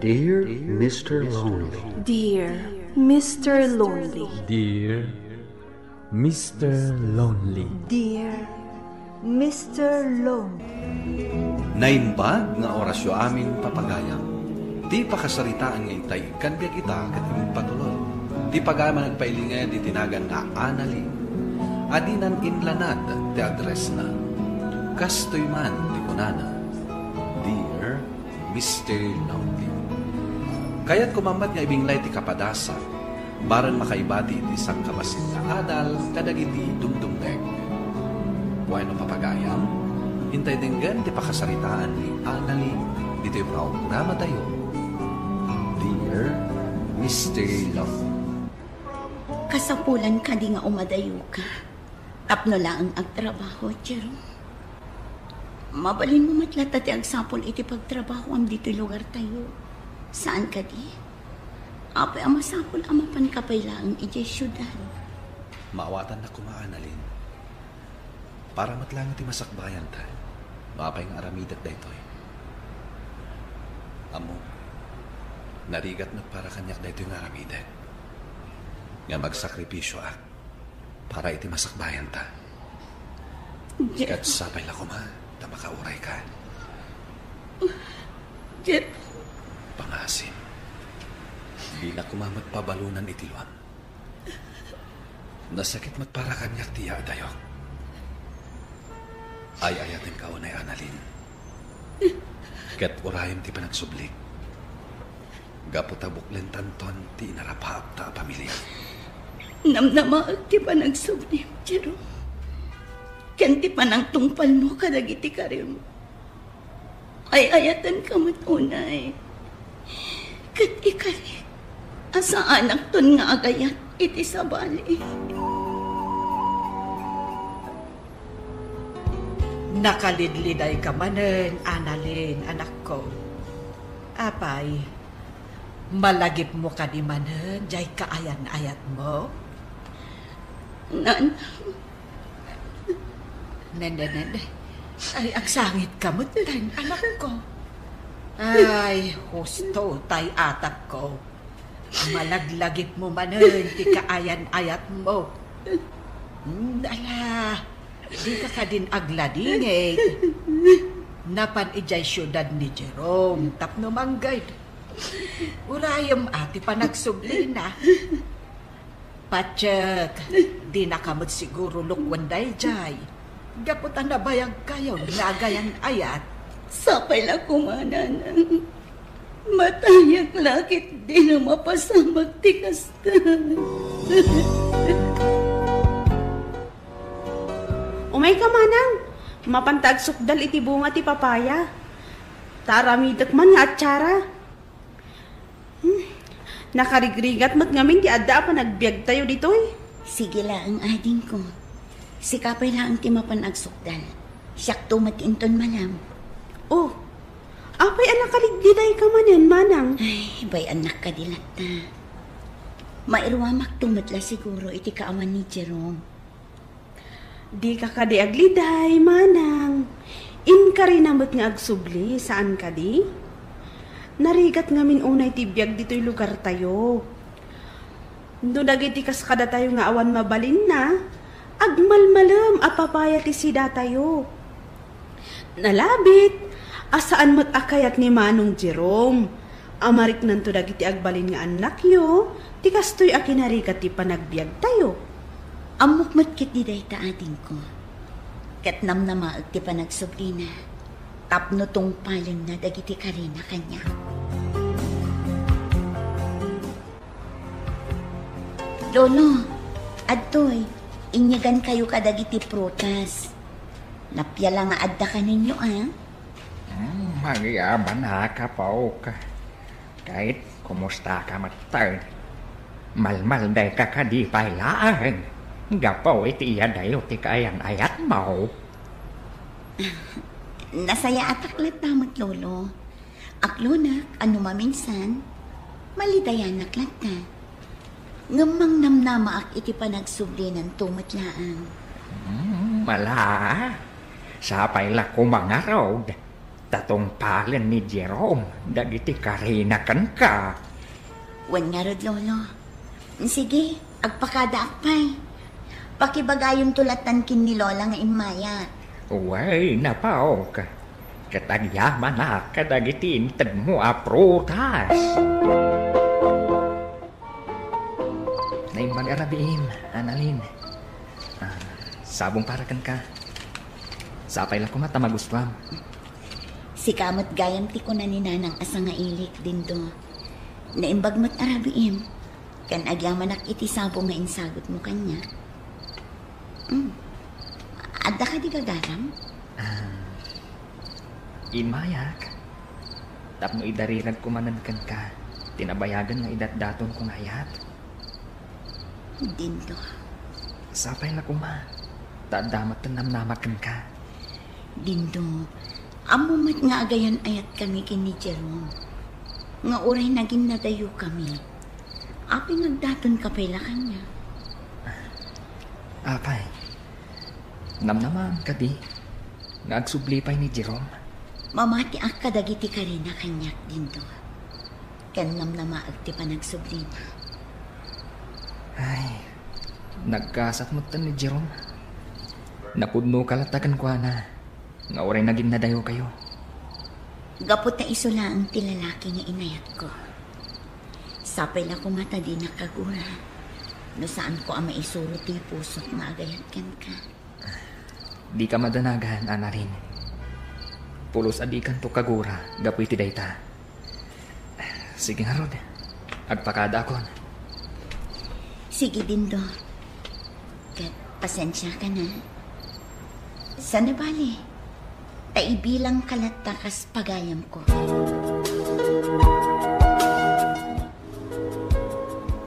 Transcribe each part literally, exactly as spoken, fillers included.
Dear Mister Lonely. Dear Mister Lonely. Dear Mister Lonely. Dear Mister Lonely. Naimbag nga orasyo amin, papagayam. Ti pakasaritaan nga intay ikkan biag ita ket impatulod. Ti pagayam a nagpailinged iti nagan nga Annalyn. Adinan inlanad ti addressna. Kastoy man ti kunana, Dear Mister Lonely. Kayat koma met nga ibinglay ti kapadasak, bareng makaibati iti sangkabassit nga adal kadagiti dumdumngeg. Wenno, papagayam, intay denggen ti pakasaritaan ni Annalyn ditoy programa tayo, Dear Mister Lonely. Kasapulan kadi nga umadayoka tapno laeng agtrabaho, Jerome? Mabalinmo met latta ti agsapul iti pagtrabahoam ditoy lugartayo. Saan kadi? Apay a masapul a mapanka pay laeng idiay siudad? Maawatannak koma, Annalyn. Para met laeng iti masakbayanta no apay nga aramidek daytoy. Ammom, narigat met para kaniak daytoy nga aramidek, ngem agsakripisioak para iti masakbayanta. Jeff. Ket sapay la koma ta makaurayka. Jeff. Pangasim, dina koma met pabalonan iti luam. Nasakit met para kaniak ti yaadayok. Ay-ayatenka unay, Annalyn. Ket urayem ti panagsublik. Gapu ta buklentanton ti inarapaapta a pamilia. Namnamaek ti panagsublim, Jerome, ken ti panangtungpalmo kadagiti karim. Ay-ayatenka met unay. Ket ikarik a saanakton nga agayat iti sabali. Nakalidlidayka manen, Annalyn, anakko. Apay, malagipmo kadi manen diay kaayan-ayatmo? Nan, Nende, nende. Ay, agsangitka metten, anakko. Ay, husto tay atakko. Malaglagipmo manen ti kaayan-ayatmo. Hmm, ala, dika kadin agladingit. Napan idiay siudad ni Jerome tapno manggayda. Urayem a ti panagsublina. Patiek, dinaka met siguro lukwen daydiay. Gapu ta nabayagkayon nga agayan-ayat. Sapay la koma, nanang. Matayak la ket dina mapasamak ti kasta. Umayka, manang. Mapanta agsukdal iti bunga ti papaya. Ta aramidek man nga atsiara. Hmm. Nakarigrigat met ngamin ti adda a panagbiagtayo ditoy. Sige laeng, adingko. Sika pay laeng ti mapan agsukdal. Siakto met inton malam. Oh, apay a nakalidlidayka manen, manang? Ay, bay-annak kadi latta. Mairuamakto met la siguro iti kaawan ni Jerome. Dika kadi agliday, manang. Inkarina met nga agsubli, saan kadi? Narigat ngamin unay ti biag ditoy lugartayo. No dagiti kas kadatayo nga awan mabalinna, agmalmalem a papaya ti sidatayo. Nalabit a saan met a kayat ni Manong Jerome a mariknanto dagiti agbalin nga annakyo ti kastoy a kinarigat ti panagbiagtayo. Ammok met ketdi dayta, adingko. Ket namnamaek ti panagsublina tapno tungpalenna dagiti karina kaniak. Lolo, adtoy, inyegankayo kadagiti prutas. Nappiala nga adda kaninyo, a? Hmm, agyamanak, apok. Ket kumustaka metten? Malmaldayka kadi pay laeng gapu iti iyadayo ti kaayan-ayatmo? Nasayaatak latta met, Lolo. Aklonak a no maminsan, malidayanak latta. Ngem mangnamnamaak iti panagsublinan to met laeng. Hmm, ala, sapay la koma ngarud. Ta tungpalen ni Jerome dagiti karina kenka. Wen ngarud, Lolo. Sige, agpakadaak pay. Pakibagayonto lattan ken ni Lola nga immaya. Wen, napaok. Ket agyamanak kadagiti integmo a prutas. Naimbag a rabiim, Annalyn. Ah, sabong para kenka. Sapay la koma ta magustuam. Sika met gayam ti kuna ni Nanang a sangailik, Dindo. Naimbag met a rabiim. Ken agyamanak iti sabong nga insagutmo kaniak. Mm. Adda kadi gagaram? Ah, immayak. Tapno idariragko manen kenka ti nabayagen nga idatdatonko nga ayat. Dindo. Sapay la koma, ta adda met ti namnamak kenka. Dindo, ammo met nga agayan-ayatkami ken ni Jerome. Nga uray naginnadayokami. Apay nga agdatonka pay la kaniak? Apay, namnamaam kadi nga agsubli pay ni Jerome? Mamatiak kadagiti karina kaniak, Dindo. Ken namnamaek ti panagsublina. Ay, nagkasat metten ni Jerome. Napudnoka latta kenkuana nga uray naginnadayokayo. Gapu ta isu laeng ti lalaki nga inayatko. Sapay la koma ta dinak kagura no saanko a maisuro ti pusok nga agayat kenka. Dika madanagan, Annalyn. Pulos a dikanto kagura gapu iti dayta. Sige ngarud, agpakadaakon. Sige, Dindo. Ket pasensiaka na. Saan a bale? Ta ibilangka latta kas pagayamko.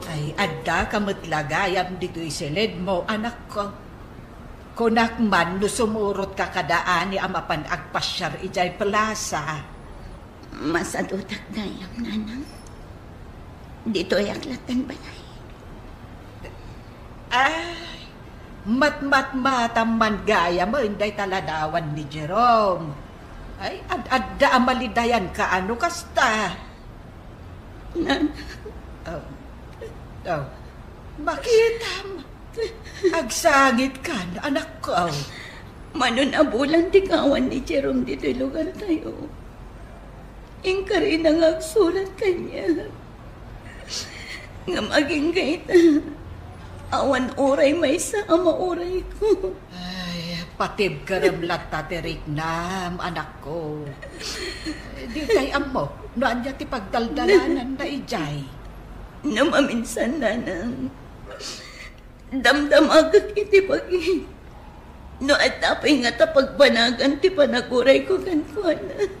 Ay, addaka met la gayam ditoy siledmo, anakko. Kunak man no sumurotka kadaani a mapan agpasiar idiay plasa. Masadutak gayam, Nanang. Ditoyak lattan balay. Ay, matmatmatam man gayam dayta ladawan ni Jerome. Ay, ad-adda a malidayanka, ano kasta? Nanang. Oh. Oh. Makitam. Agsangitkan, anakko. Mano a bulan ti kawan ni Jerome ditoy lugartayo. Inkarina nga agsurat kaniak. Ngem agingga ita, awan uray maysa a maurayko. Ay, patibkerem latta ti riknam, anakko. Dikay ammo no ania ti pagdaldalananna idiay. No maminsan, Nanang, damdamagek iti bagik no adda pay ngata pagbanagan ti panagurayko kenkuana.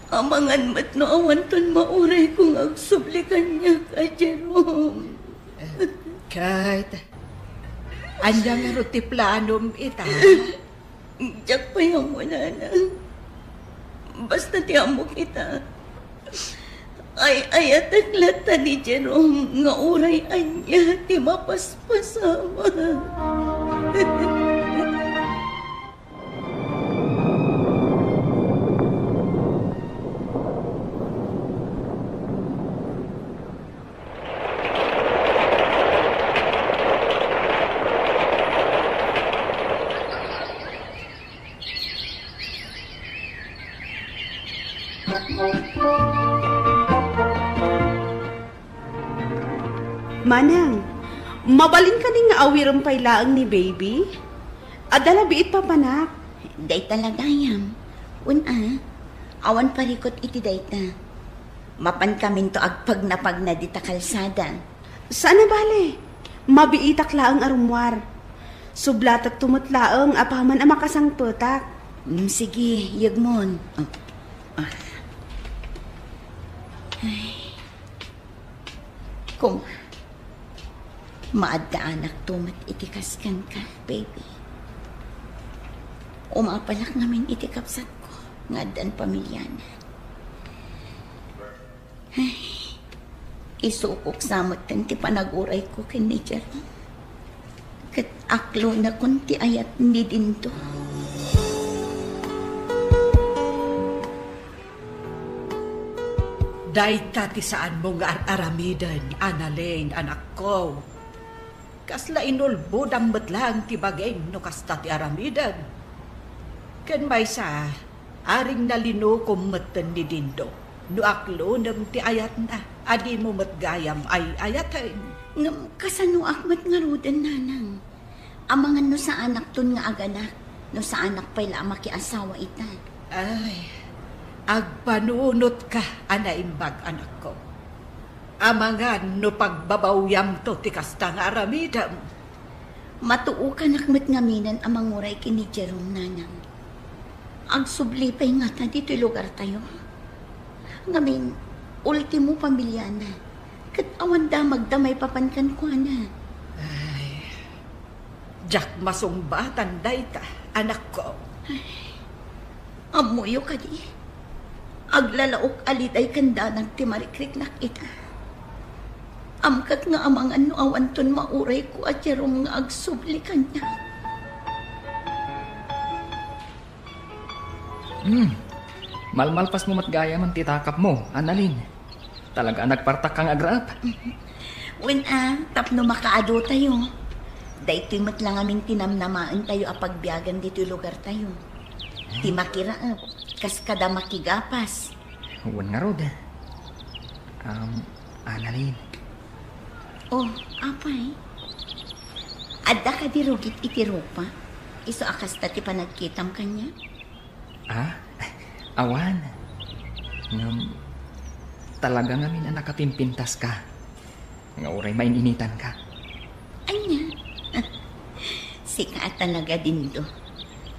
Amangan met no awanton maurayko nga agsubli kaniak a Jerome. Ket, ania ngarud ti planom ita? Diak pay ammo, Nanang. Basta ti ammok ita, ay-ayatek latta ni Jerome nga uray ania ti mapaspasamak. Manang, mabalin kadi nga awirem pay laeng ni baby? Adda la biit papanak. Dayta la gayam. Wen a, awan parikut iti dayta. Mapankaminto agpagnapagna dita kalsada. Saan a bale, mabiitak laeng a rummuar. Sublatekto met laeng apaman a makasangpetak. Mm, sige, yegmon. Oh. Ah. Ay. Koma, maaddaanakto met iti kas kenka, baby. Umapalak ngamin iti kabsatko nga addan pamiliana. Ay, isukok sa metten ti panagurayko ken ni Jerome. Ket aklonakon ti ayat ni Dindo. Dayta ti saanmo nga ar-aramiden, Annalyn, anakko. Kasla inulbodam met laeng ti bagim no kasta ti aramidem. Ken maysa, aring nalinukom metten ni Dindo no aklonem ti ayatna a dimo met gayam ay-ayaten. Ngem kasanoak met ngaruden, nanang? Amangan no saanakton nga aganak, no saanak pay la a makiasawa ita. Ay, agpanunotka a naimbag, anakko. Amangan no pagbabawyamto ti kasta nga aramidem. Matuokanak met ngaminen a manguray ken ni Jerome, nanang. Agsubli pay ngata ditoy lugartayo. Ngamin, ultimo pamiliana, ket awan damagda maipapan kenkuana. Ay, diak masungbatan dayta, anakko. Ammoyo kadi, aglalaok a liday ken danag ti marikriknak ita. Amkak nga amangan no awanton maurayko a Jerome nga agsubli kaniak. Hmm. Malmalpasmo met gayam ti takapmo, Annalyn. Talaga a nagpartakka nga agraep. Wen a, tapno makaadu tayo. Daytoy met la ngamin ti namnamaentayo a pagbiagan ditoy lugartayo. Ti makiraep, kas kada makigapas. Wen ngarud. Um, Annalyn. Oh, apay? Adda kadi rugit iti rupa? Isu a kasta ti panagkitam kaniak? Ah? Awan. Ngem, talaga ngamin a nakapimpintaska. Nga uray main-initanka. Ania? Sika a talaga, Dindo.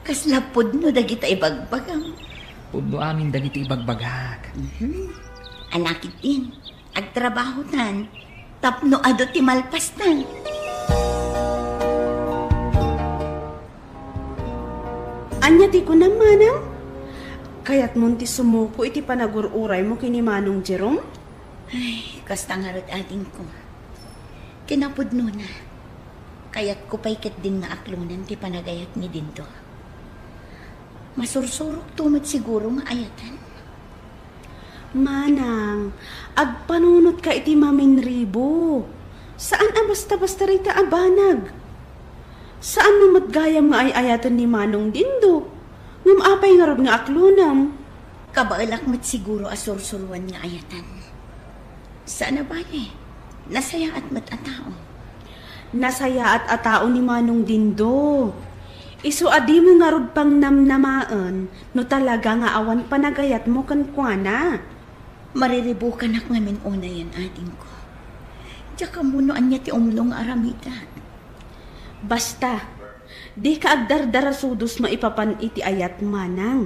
Kasla pudno dagita ibagbagam. Pudno amin dagiti ibagbagak. Mhm. Ala ketdin, agtrabahotan tapno adu ti malpastan. Ania ti kunam, manang? Kayatmon ti sumuko iti panagur-uraymo ken ni Manong Jerome? Ay, kasta ngarud, adingko. Kinapudnona, kayatko pay ketdin nga aklonen ti panagayat ni Dindo. Masursurokto met siguro nga ayatan. Manang, agpanunotka iti maminribo. Saan a basta-basta dayta a banag. Saanmo met gayam nga ay-ayaten ni Manong Dindo. Ngem apay ngarud nga aklonem? Kabaelak met siguro a sursuroan nga ayatan. Saan a bale, nasayaat met a tao. Nasayaat a tao ni Manong Dindo. Isu a dimo ngarud pangnamnamaen no talaga nga awan panagayatmo kenkuana. Mariribukanak ngamin unayen, adingko. Diak ammo no ania ti umno nga aramidak. Basta, dika agdardarasudos maipapan iti ayat, manang.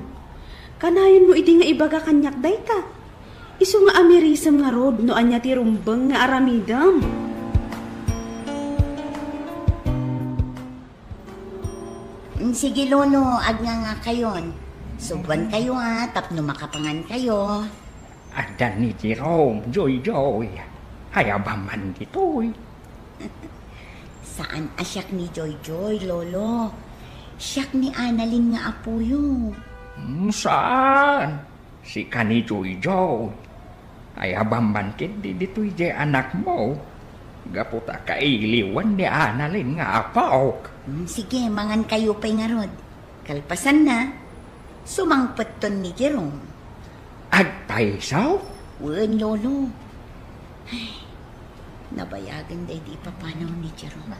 Kanayon mo idi nga ibaga kaniak dayta. Isu nga amirisem ngarud no ania ti rumbeng nga aramidem. Mm, sige, Lolo, agngangakayon. Subuankayo, a, tapno makapangankayo. Adda ni Jerome, Joyjoy. Ayaban man ditoy. Saan a siak ni Joyjoy, Lolo. Siak ni Annalyn nga apoyo. Mm, saan? Sika ni Joyjoy. Ayaban man ketdi ditoy diay anakmo. Gapu ta kailiwan ni Annalyn nga apok. Mm, sige, mangankayo pay ngarud. Kalpasanna, sumangpetton ni Jerome. Agpayso? Wen, Lolo. Ay, nabayagen daydi ipapanaw ni Jerome.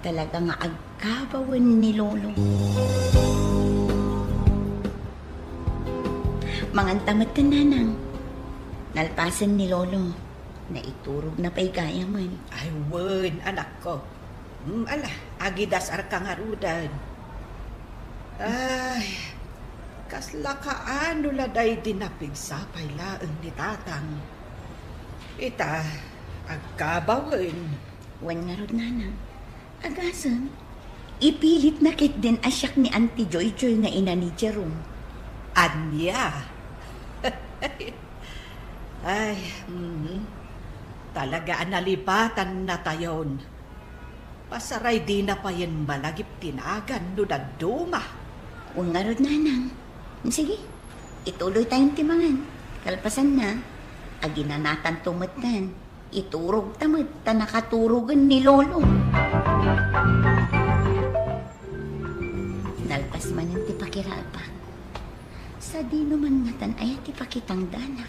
Talaga nga agkabawen ni Lolo. Manganta met, Nanang. Nalpasen ni Lolo. Naiturogna pay gayamen. Ay, wen, anakko. Mm, ala, agidasarka ngaruden. Ay, kasla kaano la daydi napigsa pay laeng ni Tatang. Ita, agkabawen. Wen ngarud, Nanang. Agasem, ipilitna ketdin a siak ni Auntie Joyjoy nga ina ni Jerome. Ania? Ay, mhm. Talaga a nalibatannatayon. Pasaray dina payen malagip ti nagan no dadduma. Wen ngarud, Nanang. Sige, ituloytayon ti mangan. Kalpasanna, aginanatanto metten. Iturogta met ta nakaturogen ni Lolo. Nalpas manen ti pakiralpak. Sadino man ngatan aya ti pakitangdanak?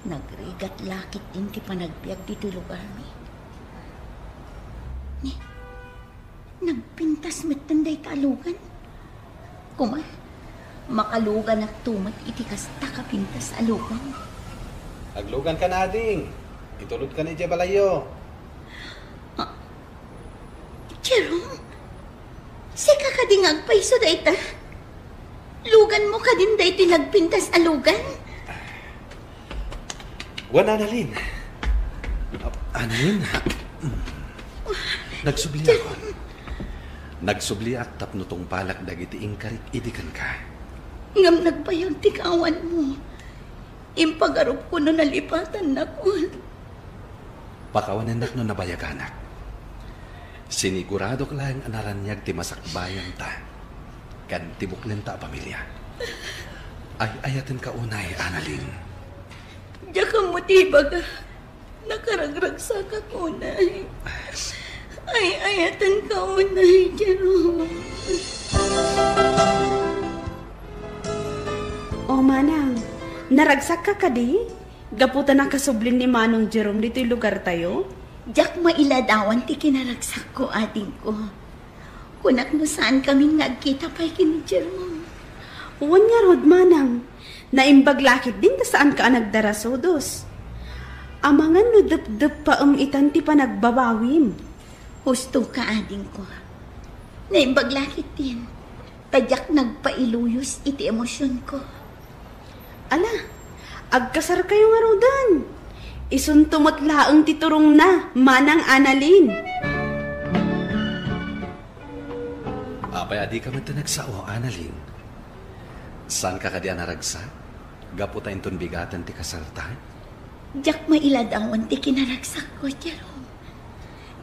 Nagrigat la ketdin ti panagbiag ditoy lugarmi. Ni, nagpintas metten dayta a lugan. Koma, makaluganakto met iti kasta a pintas a lugan. Aglugankan, ading. Itulodkan idiay balayyo. Ah, Jerome, sika kadi nga agpayso dayta? Luganmo kadin daytoy nagpintas a lugan? Wen, Annalyn. Ah, Annalyn. Nagsubliakon. Nagsubliak tapno tungpalak dagiti inkarik idi kenka. Ngem nagbayag ti kaawanmo. Impagarupko no nalipatannakon. Pakawanennak no nabayaganak. Siniguradok laeng a naraniag ti masakbayanta ken ti buklenta a pamilia. Ay-ayatenka unay, Annalyn. Diak ammo ti ibaga. Nakaragragsakak unay. Ay-ayatenka unay, Jerome. O, manang, naragsakka kadi? Gapu ta nakasublin ni Manong Jerome ditoy lugartayo? Diak mailadawan ti kinaragsakko, adingko. Kunak no saankamin nga agkita pay ken ni Jerome. Wen ngarud, manang, naimbag la ketdin ta saanka a nagdarasudos. Amangan no depdeppaem itan ti panagbabawim. Hustoka, adingko. Naimbag la ketdin ta diak nagpailuyos iti emosionko. Ala, agkasarkayo ngaruden. Isunto met laeng ti turongna, Manang Annalyn. Apay a dika met nagsao, Annalyn? Saanka kadi a naragsak gapu ta inton bigaten ti kasarta? Diak mailadawan ti kinaragsakko, Jerome.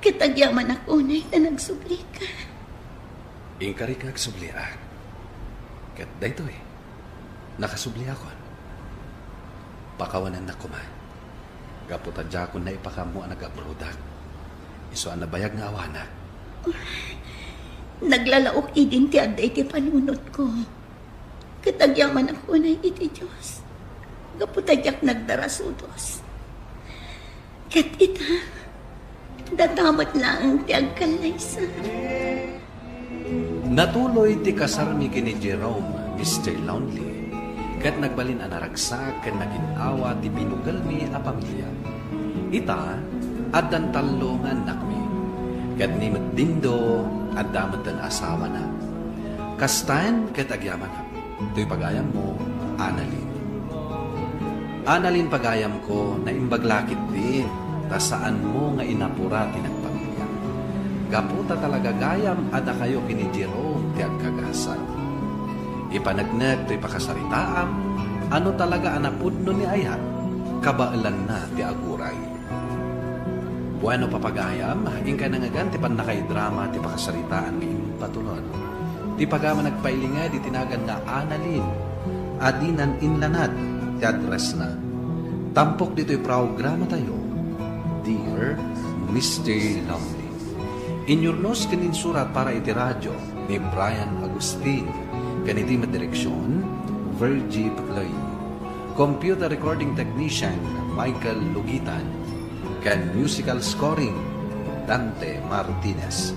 Ket agyamanak unay ta nagsublika. Inkarik nga agsubliak. Ket daytoy, nakasubliakon. Pakawanennak koma. Gapu ta diakon naipakaammo a nag-abroadak. Isu a nabayag nga awanak. Naglalaok idin ti adda iti panunotko. Ket agyamanak unay iti Dios. Gapu ta diak nagdarasudos. Ket ita, data met laeng ti agkallaysa. Natuloy ti kasarmi ken ni Jerome, Mister Lonely, ket nagbalin a naragsak ken nagin-awa ti binukelmi a pamilia. Ita, addan tallo nga annakmi, ket ni met Dindo, adda metten asawana. Kastaen ket agyamanak. Toy pagayammo, Annalyn. Annalyn, pagayamko, naimbag la ketdin, ta saanmo nga inapura ti nagpamiliam. Gapu ta talaga gayam a dakayo ken ni Jerome ti agkagasat. Ipaneknek toy pakasaritaam, a no talaga a napudno ni ayat, kabaelanna ti aguray. Bueno, papagayam, inkay nangngegan ti pannakaidrama ti pakasaritaan nga impatulod. Ti pagayam a nagpailinged iti nagan nga Annalyn, a dinan inlanad ti addressna. Tampok ditoy programatayo, Dear Mister Lonely. Inyurnos ken insurat para iti radio ni Brian Agustin, ken iti met direksion, Virgie Paclay. Computer recording technician, Michael Lugitan, ken musical scoring, Dante Martinez.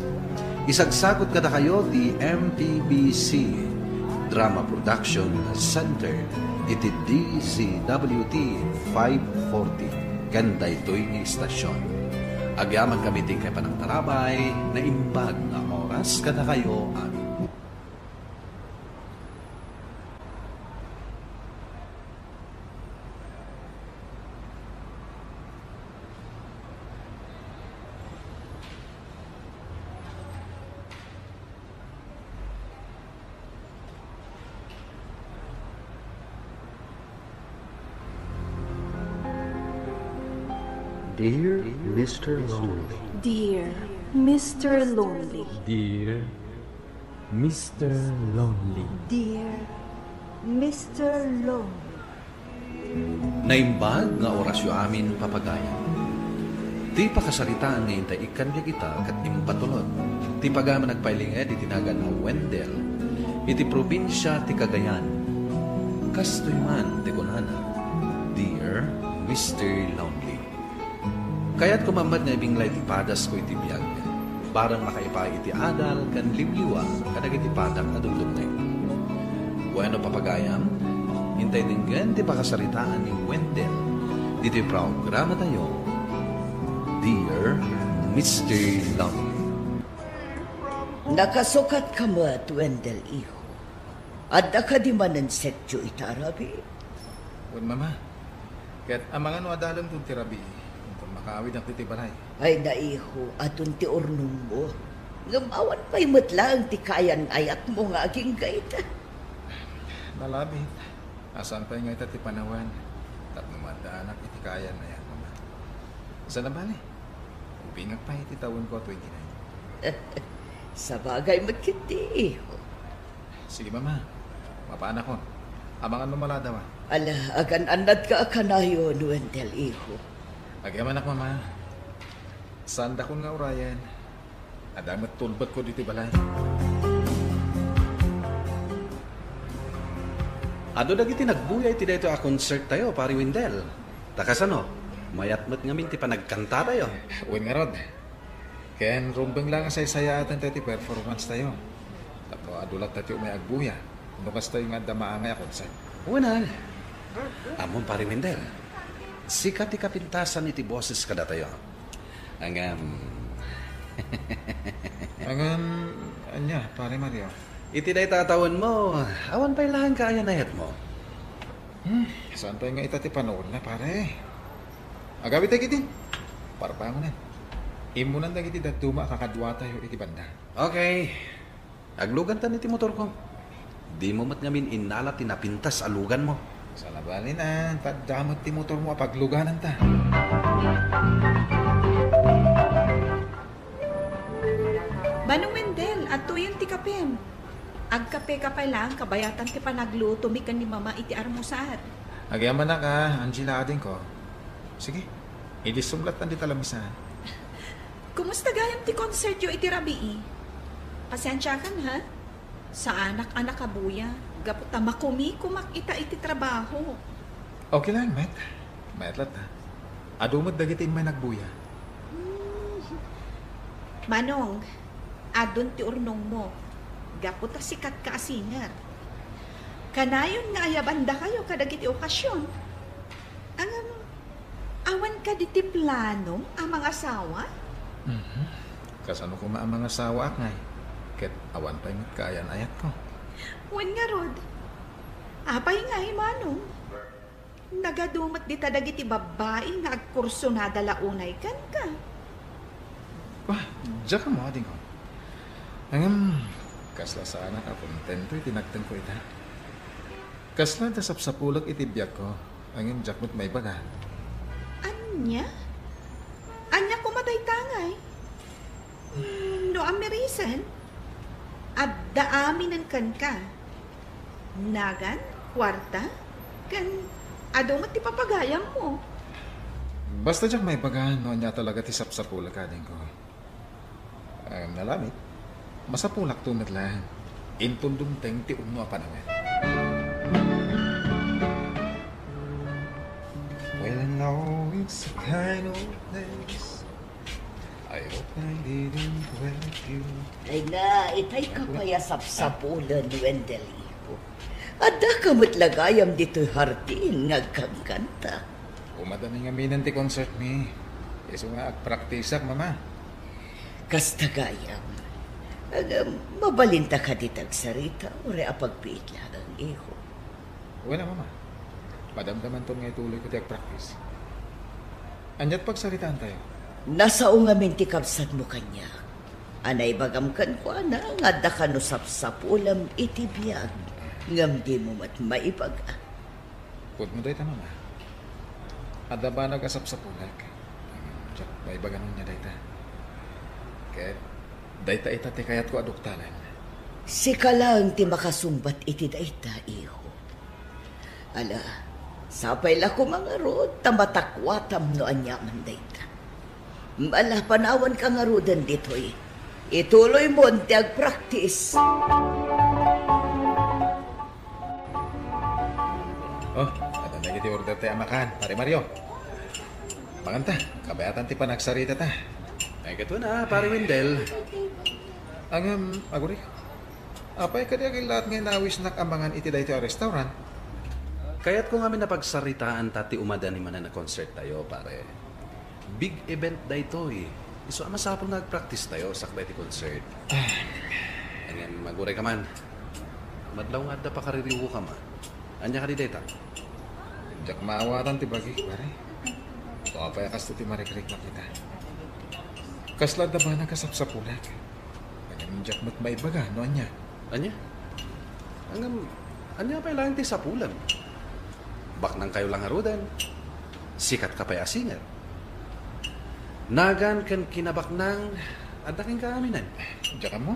Isagsagut kadakayo ti M P B C Drama Production Center iti D Z W T five forty ken daytoy nga istasion. Agyamankami ti inkay panangtarabay, naimbag nga oras kadakayo amin. Dear Mister Lonely. Dear Mister Lonely. Dear Mister Lonely. Dear Mister Lonely. Naimbag nga orasyo amin, papagayam. Ti pakasaritaan nga intay ikkan biag ita ket impatulod ti pagayam a nagpailinged iti nagan a Wendell iti probinsia ti Cagayan. Kastoy man ti kunana, "Dear Mister Lonely." Kayatko met nga ibinglay ti padasko iti biag, bareng makaipaay iti adal ken liwliwa kadagiti padak a dumdumngeg. Bueno, papagayam, intay denggen ti pakasaritaan ni Wendell ditoy programatayo, Dear Mister Love. Nakasukatka met, Wendell, iho. Adda kadi manen setyo ita a rabii? Wen, Mama. Ket amangan no adalem ti rabii, inton makaawidnak ditoy balay. Ay, naiho, adun ti urnongmo. Ngem awan pay met laeng ti kaayan-ayatmo nga agingga ita. Nalabit. Saan pay nga ita ti panawen tapno maaddaanak iti kaayan-ayat, Mama. Saan a bale? Ubingak pay iti tawenko a twenty-nine. Sabagay met ketdi, iho. Sige, Mama. Mapaanakon. Amangan no maladawa. Ala, agan-annadka a kanayon, Wendell, iho. Agyamanak, Mama. Saandakon nga urayen. Adda met tulbekko ditoy balay. Adu dagiti nagbuya iti daytoy a concert tayo, Pari Wendell. Ta kasano? Mayat met ngamin ti panagkanta tayo. Wen ngarud. Ken rumbeng la nga saysayaaten tayo ti performance tayo. Tapno adu latta ti umay agbuya. No kastoy nga adda maangay a concert. Wen a. Ammom, Pari Wendell. Sika ti kapintasan iti boses kadatayo. Ngem. Ngem, ania, Pare Mario? Iti dayta a tawenmo, awan pay laeng kaayan-ayatmo. Hmm, saan pay nga ita ti panawenna, pare? Agawid dagiti. Parbangonan. Immunan dagiti dadduma a kakaduatayo iti banda. Okay. Aglugantan iti motorko. Dimo met ngamin innala ti napintas a luganmo. Saan a bale, ta adda met ti motormo a paglugananta. Manong Wendell, adtoyen ti kapem. Agkapeka pay laeng kabayatan ti panaglutomi ken ni Mama iti armusar. Agyamanak a, Angela, adingko. Sige, idissum lattan dita lamisa. Kumusta gayam ti konsertyo iti rabii? Pasensiakan, ha? Saanak a nakabuya, gapu ta makumikumak ita iti trabaho. Okay laeng met. Mayat latta. Adu met dagiti immay nagbuya. Hmm. Manong, adun ti urnongmo. Gapu ta sikatka a singer. Kanayon nga ayabandakayo kadagiti okasion. Ngem, awan kadi ti planom a mangasawa? Mhm. Kasano koma a mangasawaak ngay? Ket awan pay met kaayan-ayatko. Wen ngarud. Apay ngay, Manong? Nagadu met dita dagiti babbai nga agkursunada la unay kenka. Ah, diak ammo, adingko. Ngem, kasla saanak a kontento iti nagtengko ita. Kasla adda sapsapulek iti biagko, ngem diak met maibaga. Ania? Ania koma dayta ngay? Hmm, no ammirisan, adda aminen kenka. Nagan, kuarta, ken adu met ti papagayammo. Basta diak maibaga no ania talaga ti sapsapulek, adingko. Ngem nalabit, masapulakto met laeng. Inton dumteng ti umno a panawen. Well, I know it's a kind of place. I hope I didn't wake you. Ay na, itay ka pay a sapsapulen, Wendell, iho. Adda ka met la gayam ditoy hardin nga agkankanta. Umadami ngaminen ti concert mi. Isu nga agpraktisak, Mama. Kasta gayam. Aga, mabalinta kadi ti agsarita, uray apagbiit laeng, iho. Wen a, Mama. Madamdamanton nga ituloyko ti agpraktis. Aniat pagsaritaantayo? Nasao ngamin ti kabsatmo kaniak. A naibagam kenkuana nga adda kano sapsapulem iti biag, ngem dimo met maibaga. Pudno dayta, Mama. Adda banag a sapsapulek. Diak maibaga no ania dayta. Ket dayta ita ti kayatko a duktalen. Sika laeng ti makasungbat iti dayta, iho. Ala, Sapay la koma ngarud ta matakuatam no aniaman dayta. Ala, panawanka ngaruden ditoy. Ituloymon ti agpraktis. Oh, adda dagiti order ti amakan, Pare Mario. Manganta, kabayatan ti panagsaritata. Ay, katuna, Pare Wendell. Ngem, aguri. Apay kadi a killaat nga inawisnak a mangan iti daytoy a restaurant? Kayatko ngamin a pagsaritaanta ti umadanin manen a concert tayo, pare. Big event daytoy. Isu a masapul nga agpraktis tayo sakbay ti concert. Ah. Ngem, aguray ka man. Madlaw nga adda pakaririwka man. Ania kadi dayta? Diak maawatan ti bagik, pare. No apay a kasto ti marikriknak ita. Kasla adda banag a sapsapulek. Ngem diak met maibaga no ania. Ania? Ngem, ania pay laeng ti sapulem? Baknangkayo la ngaruden. Sikatka pay a singer. Nagan ken kinabaknang, adda kenka aminen. Diak ammo.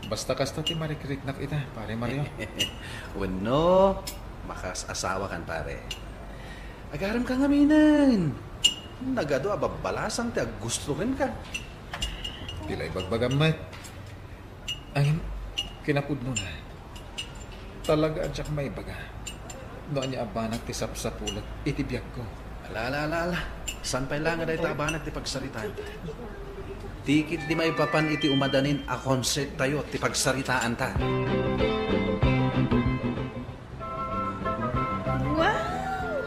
Basta kasta ti marikriknak ita, Pare Mario. Wenno, makas-asawakan, pare. Agarem ka ngaminen. Nagadu a babbalasang ti aggusto kenka. Ti la ibagbagam met. Ay, kinapudnona. Talaga a diak maibaga no ania a banag ti sapsapulek iti biagko. Ala, ala, ala, ala. Saan pay la nga dayta a banag ti pagsaritaanta? Tikit di maipapan iti umadanin a concert tayo ti pagsaritaanta. Wow!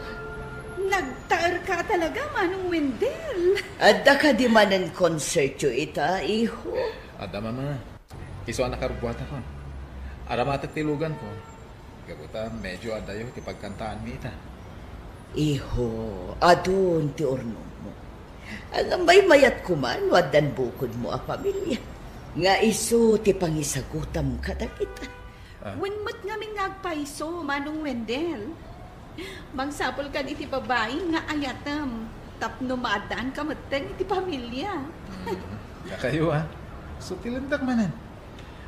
Nagtaerka talaga, Manong Wendell. Adda kadi manen konsertyo ita, iho? Adda, Mama. Isu a nakarugguatakon. Aramatek ti luganko. Gapu ta medio adayo ti pagkantaanmi ita. Iho, adun ti urnongmo. Ngem maymayat koma no addan bukodmo a pamilia. Nga isu ti pangisagutam kadagita. Ah. Wen met ngamin nga agpayso, Manong Wendell. Mangsapulkan iti babai nga ayatem tapno maaddaanka metten iti pamilia. Mm. Dakayo, ah. Sutilendak manen.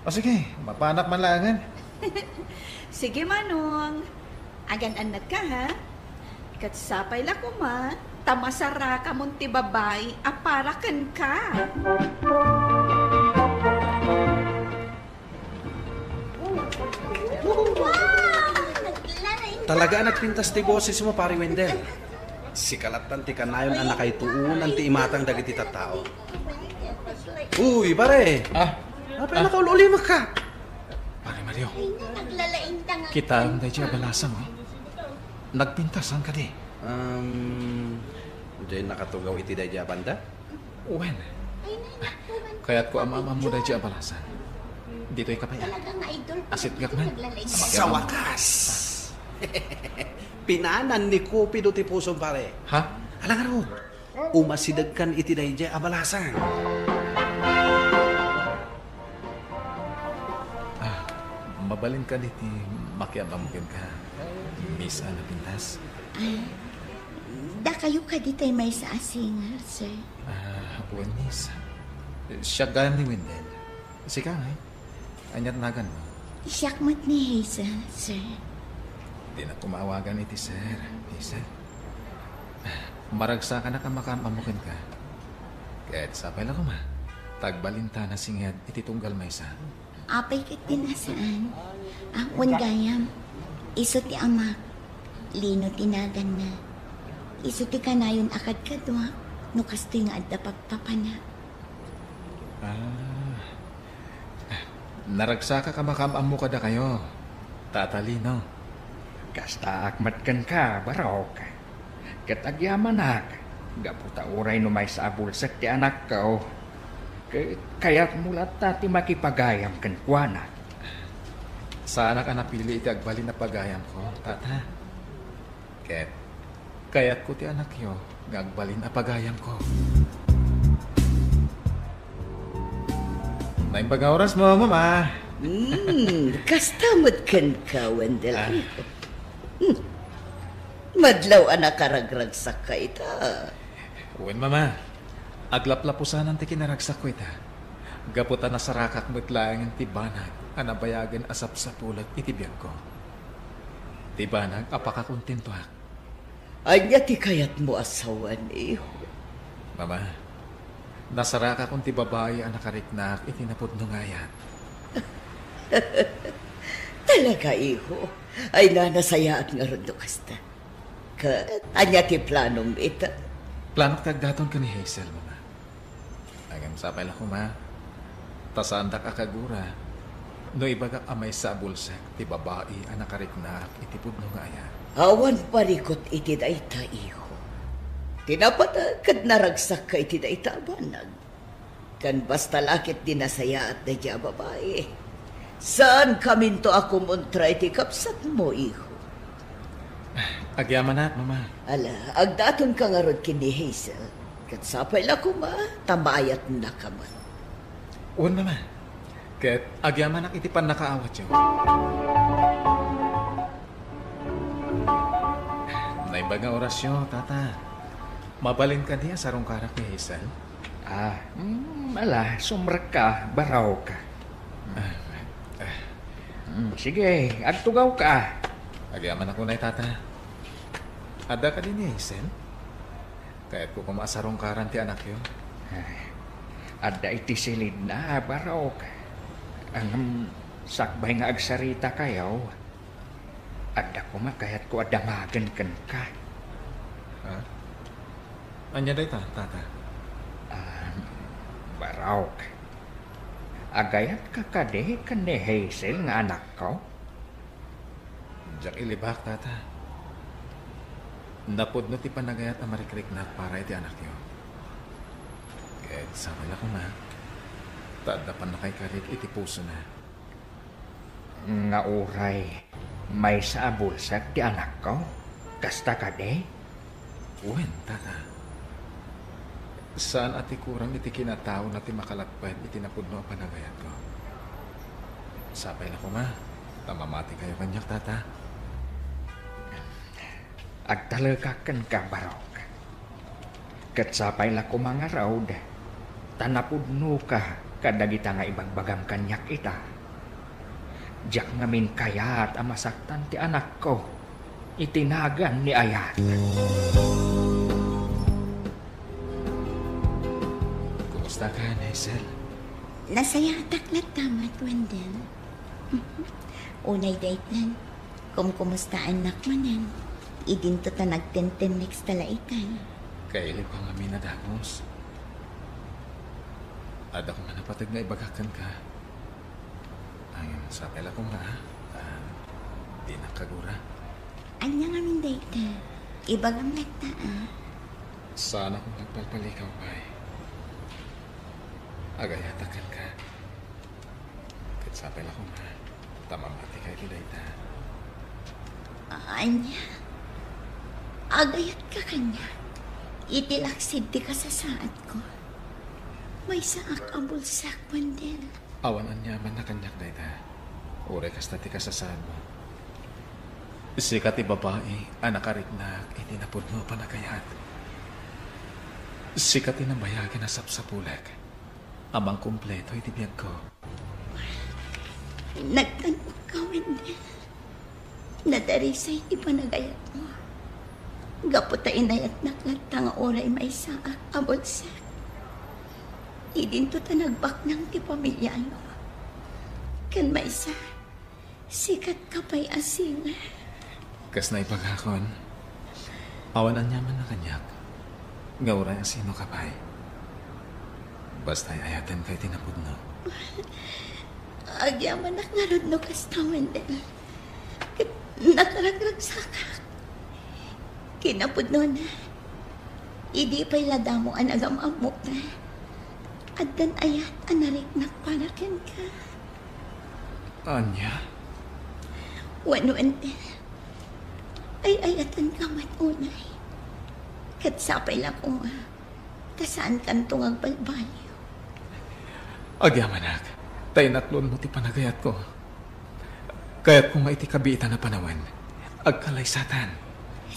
O sige, mapanak man laengen. Sige, Manong. Agan-annatka, ha? Ket sapay la koma ta masarakamon ti babai a para kenka. Talaga a nagpintas ti bosesmo, Pare Wendell. Sika lattan ti kanayon a nakaituunan ti imatang dagiti tattao. Uy, pare! Ah. Apay, ah, nakaul-ulimekka? Pare Mario, kitaem daydiay a balasang, oh. Nagpintasan kadi? Um, diay nakatugaw iti daydiay a banda? Wen, kayatko a maam-ammo daydiay a balasang. Ditoy ka pay, ah. Asitgak man. Sa wakas! Pinanan ni Cupido ti pusom, pare. Ha? Ala ngarud, umasidegkan iti daydiay a balasang. Ah, mabalin kadi ti makiam-ammo kenka, Miss Ana Pintas? Ay, dakayo kadi tay maysa a singer, sir? Ah, wen, Miss. Siak gayam ni Wendell. Sika, ngay? Ania ti naganmo? Siak met ni Hazel, sir. Dinak koma awagan iti sir, Hazel. Maragsakanak a makaam-ammo kenka. Ket sapay la koma ta agbalinta a nasinged iti tunggal maysa. Apay ket di a saan? Ah, wen gayam, isu ti amak. Lino ti naganna. Isu ti kanayon a kadkaduak no kastoy nga adda pagpapanak. Ah. Naragsakak a makaam-ammo kadakayo, Tata Lino. Kastaak met kenka, barok. Ket agyamanak, gapu ta uray no maysa a bulsek ti anakko, ket kayatmo latta ti makipagayam kenkuana. Saanak a napili iti agbalin a pagayamko, Tata. Ket kayatko ti anakyo nga agbalin a pagayamko. Naimbag nga orasmo, Mama. Hmm, kasta met kenka, Wendell. Ah. Hmm. Madlaw a nakaragragsakka ita. Wen, Mama. Aglaplapusanan ti kinaragsakko ita. Gapu ta nasarakak met laengen ti banag a nabayagen a sapsapulek iti biagko. Ti banag a pakakontentoak. Ania ti kayatmo a sawen, iho? Mama, nasarakakon ti babai a nakariknak iti napudno nga ayat. Talaga, iho? Ay, na, nasayaat ngarud no kasta. Ket ania ti planom ita? Planok ti agdaton ken ni Hazel, Mama. Ngem sapay la koma, ta saandak a kagura no ibagak a maysa a bulsek ti babai a nakariknak iti pudno nga ayat. Awan parikut iti dayta, iho. Ti napateg ket naragsakka iti dayta a banag. Ken basta la ket di nasayaat daydiay a babai, saankaminto a kumontra iti kabsatmo, iho. Agyamanak, Mama. Ala, agdatonka ngarud ken ni Hazel. Ket sapay la koma, ta maayatnaka met. Wen, Mama. Ket agyamanak iti pannakaawatyo. Naimbag nga orasyo, Tata. Mabalin kadi a sarungkarak ni Hazel? Ah, mm, ala, sumrekka, baraok. Ah, ah. Mm, sige, agtugawka. Agyamanak unay, Tata. Adda kadi ni Hazel? Kayatko koma a sarungkaran ti anakyo. Ay, adda iti silidna, baraok. Ngem, sakbay nga agsaritakayo, adda koma kayatko a damagen kenka. Ha? Ania dayta, Tata? Ah, baraok. Agayatka kadi ken ni Hazel nga anakko? Diak ilibak, Tata. Napudno ti panagayat a marikriknak para iti anakyo. Ket sapay la koma, ta adda pannakaikarik iti pusona. Nga uray maysa a bulsek ti anakko? Kasta kadi? Wen, Tata. Saan a ti kurang iti kinataona ti makalagpay iti napudno a panagayatko. Sapay la koma, ta mamatikayo kaniak, Tata. Agtalekak kenka, baraok. Ket sapay la koma ngarud, ta napudnoka kadagita nga ibagbagam kaniak ita. Diak ngamin kayat a masaktan ti anakko iti nagan ni ayat. Kumusta ka, Hazel? Nasayaatak latta met, Wendell. Unay daytan, kumkumustaannak manen. Idinto ta nagtentennex ta la itan. Kailiwka ngamin a dagus. Adda koma napateg nga ibagak kenka. Ay, sapay la koma, ah. Ah, dinak kagura. Ania ngamin dayta? Ibagam latta, ah. Saan a koma agpalpalikaw pay. Agayatak kenka. Ket sapay la koma, ta mamatika iti dayta. Ania? Agayatka kaniak? Iti laksid ti kasasaadko. Maysaak a bulsek, Wendell. Awan aniamanna kaniak dayta. Uray kasta ti kasasaadmo. Sika ti babai a nakariknak iti napudno a panagayat. Sika ti nabayagen a sapsapulek a mangkumpleto iti biagko. Nagtan-okka, Wendell. Nadarisay ti panagayatmo. Gapu ta inayatnak latta nga uray maysaak a bulsek. Idinto ta nagbaknang ti pamiliayo. Ken maysa, sikatka pay a singer. Kas naibagakon, awan aniamanna kaniak nga uray a sinoka pay. Basta ay-ayatenka iti napudno. Agyamanak ngarud no kasta, Wendell. Ket nakaragragsakak. Kinapudnona, idi pay la damo a nagam-ammok, addan ayat a nariknak para kenka. Ania? Wen, Wendell. Ay-ayatenka met unay. Ket sapay la koma, ta saankanto nga agbalbaliw. Agyamanak, ta inaklonmo ti panagayatko. Kayatko nga iti kabiitan a panawen, agkalaysatan.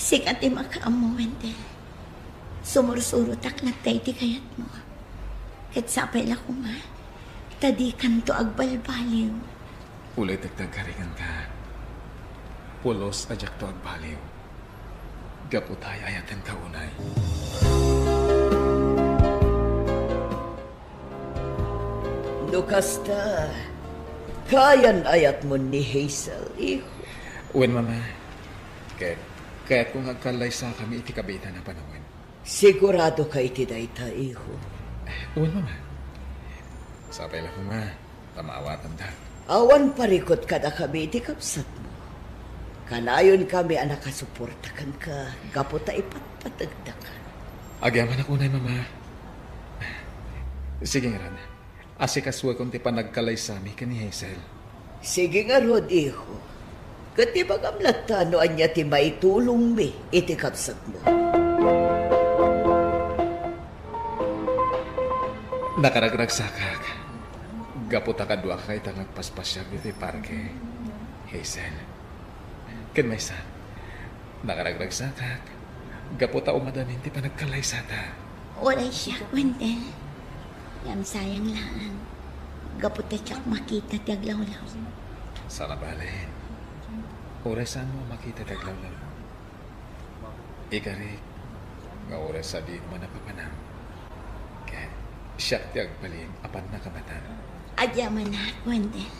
Sika ti makaammo, Wendell. Sumursurotak latta iti kayatmo. Ket sapay la koma, ta dikanto agbalbaliw. Ulitek ti agkariganka. Pulos a diakto agbaliw. Gapu ta ay-ayatenka unay. No kasta, kayan-ayatmo ni Hazel, iho. Wen, Mama. Ket, kayatko nga agkallaysakami iti kabiitan a panawen. Siguradoka iti dayta, iho? Wen, Mama. Sapay la koma ta maawatandak. Awan parikut kadakami iti kabsatmo. Kanayonkami a nakasuporta kenka gapu ta ipatpategdaka. Agyamanak unay, Mama. Sige ngarud. Asikasuekon ti panagkallaysami ken ni Hazel. Sige ngarud, iho. Ket ibagam latta no ania ti maitulongmi iti kabsatmo. Nakaragragsakak gapu ta kaduaka ita nga agpaspasiar ditoy parke, Hazel. Ken maysa, nakaragragsakak gapu ta umadanin ti panagkallaysata. Uray siak, Wendell. Ngem sayang laeng. Gapu ta diak makita ti aglawlaw. Saan a bale. Uray saanmo a makita ti aglawlaw. Ikarik, nga uray sadino man a papanam. Ket siak ti agbalin a pannakabatan. Agyamanak, Wendell.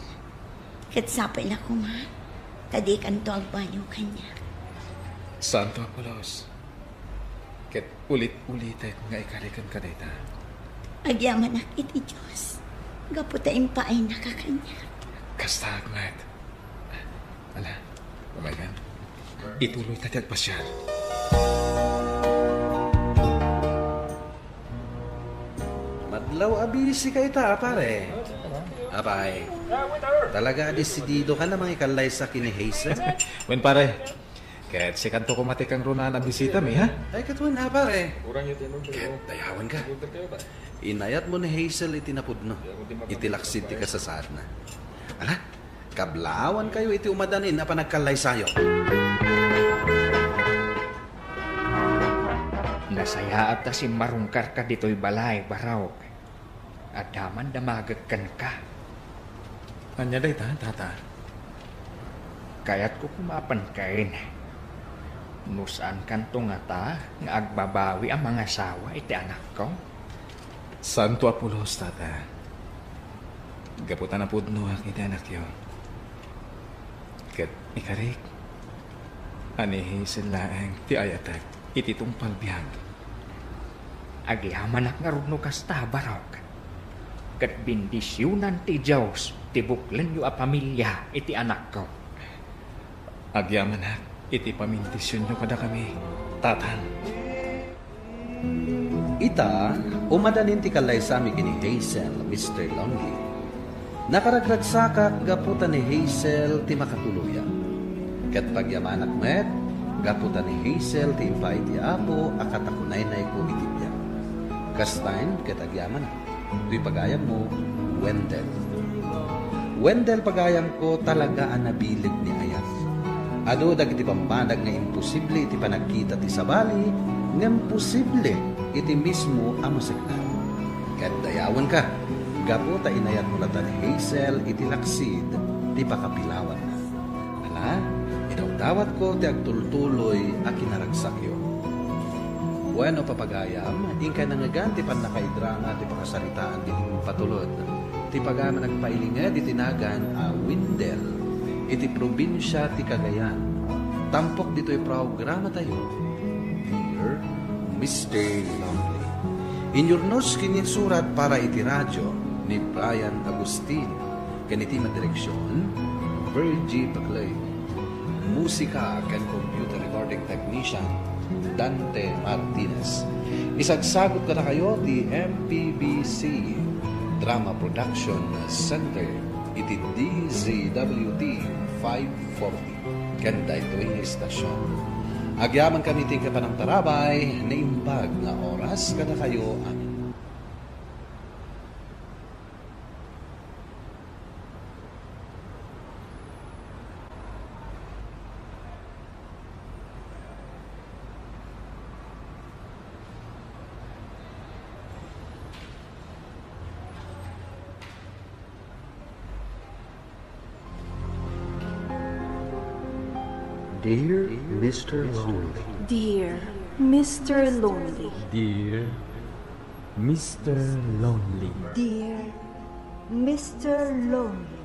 Ket sapay la koma ta dikanto agbaliw kaniak. Saanto a pulos. Ket ulit-ulitek nga ikariken kadayta. Agyamanak iti Dios gapu ta impaaynak a kaniak. Kastaak met. Ala, umaykan. Ituloyta ti agpasiar. Madlaw a busy ka ita, a pare. Apay, talaga a desidido ka na mangikallaysaka ken ni Hazel? Wen, pare. Ket sikanto koma ti kangrunaan a bisitami, ha? Ay, ket wen, a pare. Ket dayawen ka. Inayatmo ni Hazel iti napudno, iti laksid ti kasasaadna. Ala, kablaawankayo iti umadanin a panagkallaysayo. Nasayaat ta simmarungkarka ditoy balay, Barok. Adda man damagek kenka. Ania dayta, Tata? Kayatko koma a pankaen. No saankanto ngata nga agbabawi a mangasawa iti anakko? Saanto a pulos, Tata. Gapu ta napudnoak iti anakyo. Ket ikarik, a ni Hazel laeng ti ayatek iti tungpal biag. Agyamanak ngarud no kasta, Barok. Ket bendisionan ti Dios ti buklenyo a pamilia iti anakko. Agyamanak iti pamindisionyo kadakami, Tatang. Ita, umadanin ti kallaysami ken ni Hazel, Mister Lonely. Nakaragragsakak gapu ta ni Hazel ti makatuloyak. Ket pagyamanak met gapu ta ni Hazel ti impaay ti Apo a katakunaynayko iti biag. Kastaen ket agyamanak. Toy pagayammo, Wendell. Wendell, pagayamko, talaga a nabileg ni ayat. Adu dagiti bambanag nga imposible iti panagkita ti sabali, ngem posible iti mismo a maseknan. Ket dayawenka, gapu ta inayatmo latta ni Hazel iti laksid ti pakapilawanna. Ala, idawdawatko ti agtultuloy a kinaragsakyo. Bueno, papagayam, inkay nangngegan ti pannakaidrama ti pakasaritaan ti impatulod ti pagayam a nagpailinged iti nagan a Windel iti probinsia ti Cagayan. Tampok ditoy programatayo, Dear Mister Lonely. Inyurnos ken insurat para iti radio ni Brian Agustin. Ken iti madireksion, Virgie Baclain. Musika ken computer recording technician, Dante Martinez. Isagsagut kadakayo ti M P B C Drama Production Center iti D Z W T five forty ken daytoy nga istasion. Agyamankami ti panangtarabay, naimbag nga oras kadakayo amin. Dear Mister Lonely. Dear Mister Lonely. Dear Mister Lonely. Dear Mister Lonely.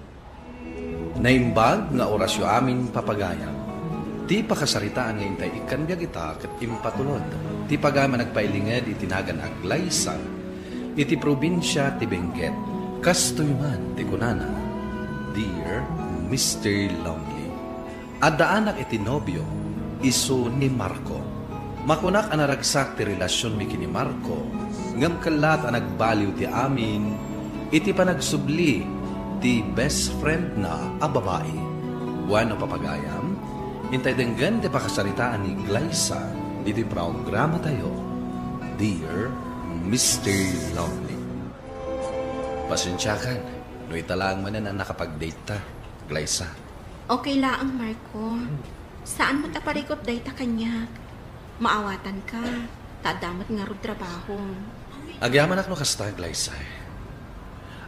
Naimbag nga orasyo amin, papagayam. Ti pakasaritaan nga intay ikkan biag ita ket impatulod. Ti pagayam a nagpailinged iti nagan Aglaysa, iti probinsia ti Benguet. Kastoy man ti kunana, Dear Mister Lonely. Adda anak iti nobio, isu ni Marco. Makunak a naragsak ti relasionmi ken ni Marco, ngem kellat a nagbaliw ti amin iti panagsubli ti best friendna a babai. Bueno, papagayam, intay denggen ti pakasaritaan ni Glyza ditoy programatayo, Dear Mister Lonely. Pasensiakan no ita laeng manen a nakapag-date ta, Glyza. Okay laeng, Marco. Saan met a parikut dayta kaniak. Maawatanka, ta adda met ngarud trabahom. Agyamanak no kasta, Glyza.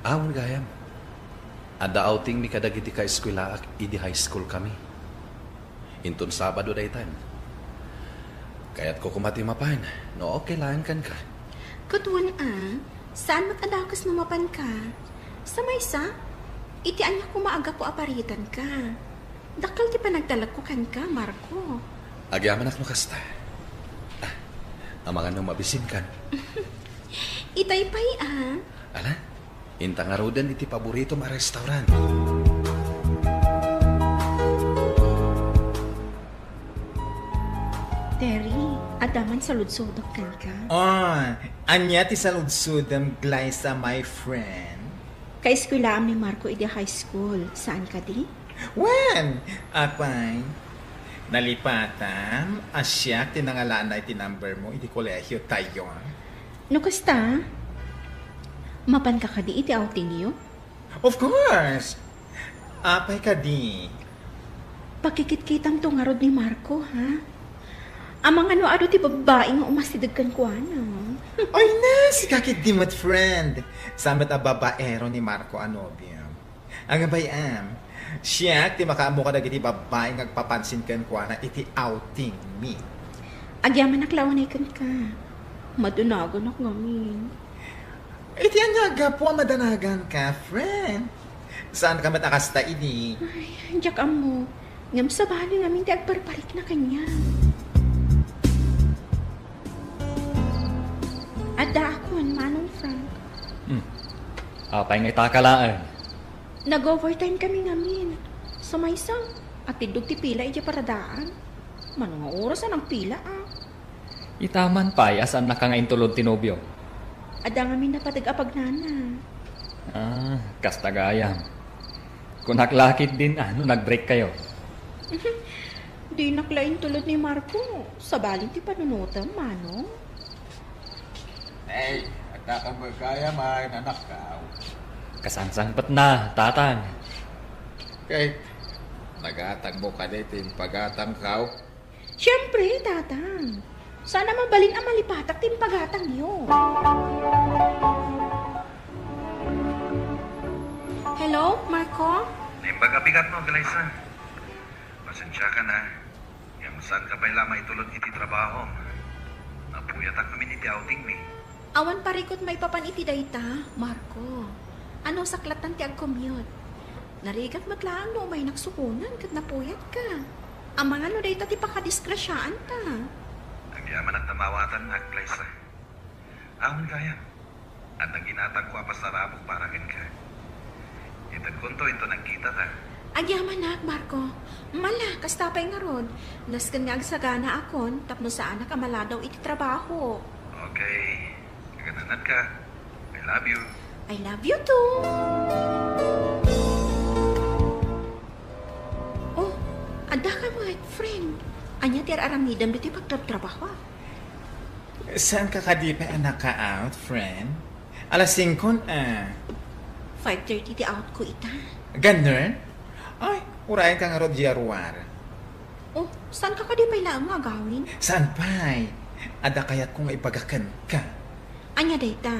Awan gayam. Adda outingmi kadagiti kaeskuelaak idi high school kami. Inton Sabado daytan. Kayatko koma ti mapan, no okay laeng kenka. Ket wen a, saan met a dakes no mapanka. Sa maysa, iti ania koma a gapu a paritanka. Dakkel ti panagtalekko kenka, Marco. Agyamanak no kasta. Ah, amangan no mabisinkan. Itay pay a. Ala, inta ngaruden iti paboritom a restaurant. Terry, adda man saludsodek kenka. Oh, ania ti saludsodem, Glyza, my friend? Kaeskuelaam ni Marco idi high school. Saan kadi? Wen, apay, nalipatam a siak ti nangalaanna iti number mo idi kolehio tayo. No kasta, mapanka kadi iti outingyo? Of course. Apay kadi? Pakikitkitamto ngarud ni Marco, ha? Amangan no adu ti babbai nga umasideg kenkuana. Ay na, sika ketdi met, friend. Saan met a babaero ni Marco a nobio. Ang bayam, siak ti makaammo kadagiti babbai nga agpapansin kenkuana iti outingmi. Agyamanak la unay kenka. Madanaganak ngamin. Iti ania a gapu a madanaganka, friend? Saanka met a kasta idi? Ay, diak ammo. Ngem sabali ngamin ti agparparikna kaniak. Addaakon, Manong Frank. Hmm. Apay nga itaka laeng? Nag-overtime kami ngamin. Sa maysa, atiddog ti pila idiay paradaan. Mano nga oras a nagpila, a? Ita man pay a saannaka nga intulod ti nobio? Adda ngamin napateg a pagnana. Ah, kasta gayam. Kunak la ketdin a no nag-break kayo. Dinak la intulod ni Marco. Sabali ti panunotem, Manong. Hey, adda ka met gayam a inanakkaw? Kasangsangpetna, Tatang. Kate, nagatangmo kadi ti impagatangkaw? Siempre, Tatang. Saan a mabalin a malipatak ti impagatangyo. Hello, Marco? Naimbag a bigat no, Glyza. Pasensiakan a. Ngem saanka pay la maitulod iti trabahom. Napuyatak ngamin iti outingmi. Awan parikut maipapan iti dayta, Marco. Ano, saklatan ti agcommute. Narigat met laeng no umaynak sukonen ket napuyatka. Amangan no dayta ti pakadisgrasiaanta. Agyamanak ta maawatannak, Glyza. Awan gayam. Adda ginatangko a pasaramok para kenka. Itedkonto inton nagkitata. Agyamanak, Marco. Mala, kasta pay ngarud. Nasken nga agsaganaakon tapno saanak a maladaw iti trabaho. Okay. Agananatka. I love you. I love you too. Oh, adda ka met, friend. Ania ti ar-aramidem ditoy pagtrabtrabaho, a? Saanka kadi pay a naka-out, friend? Alas singko na. Five thirty ti out ko ita. Ganun? Ay, urayen ka ngarud diay ruar. Oh, saanka kadi pay laeng nga agawid? Saan pay? Adda kayatko nga ibaga kenka. Ania dayta?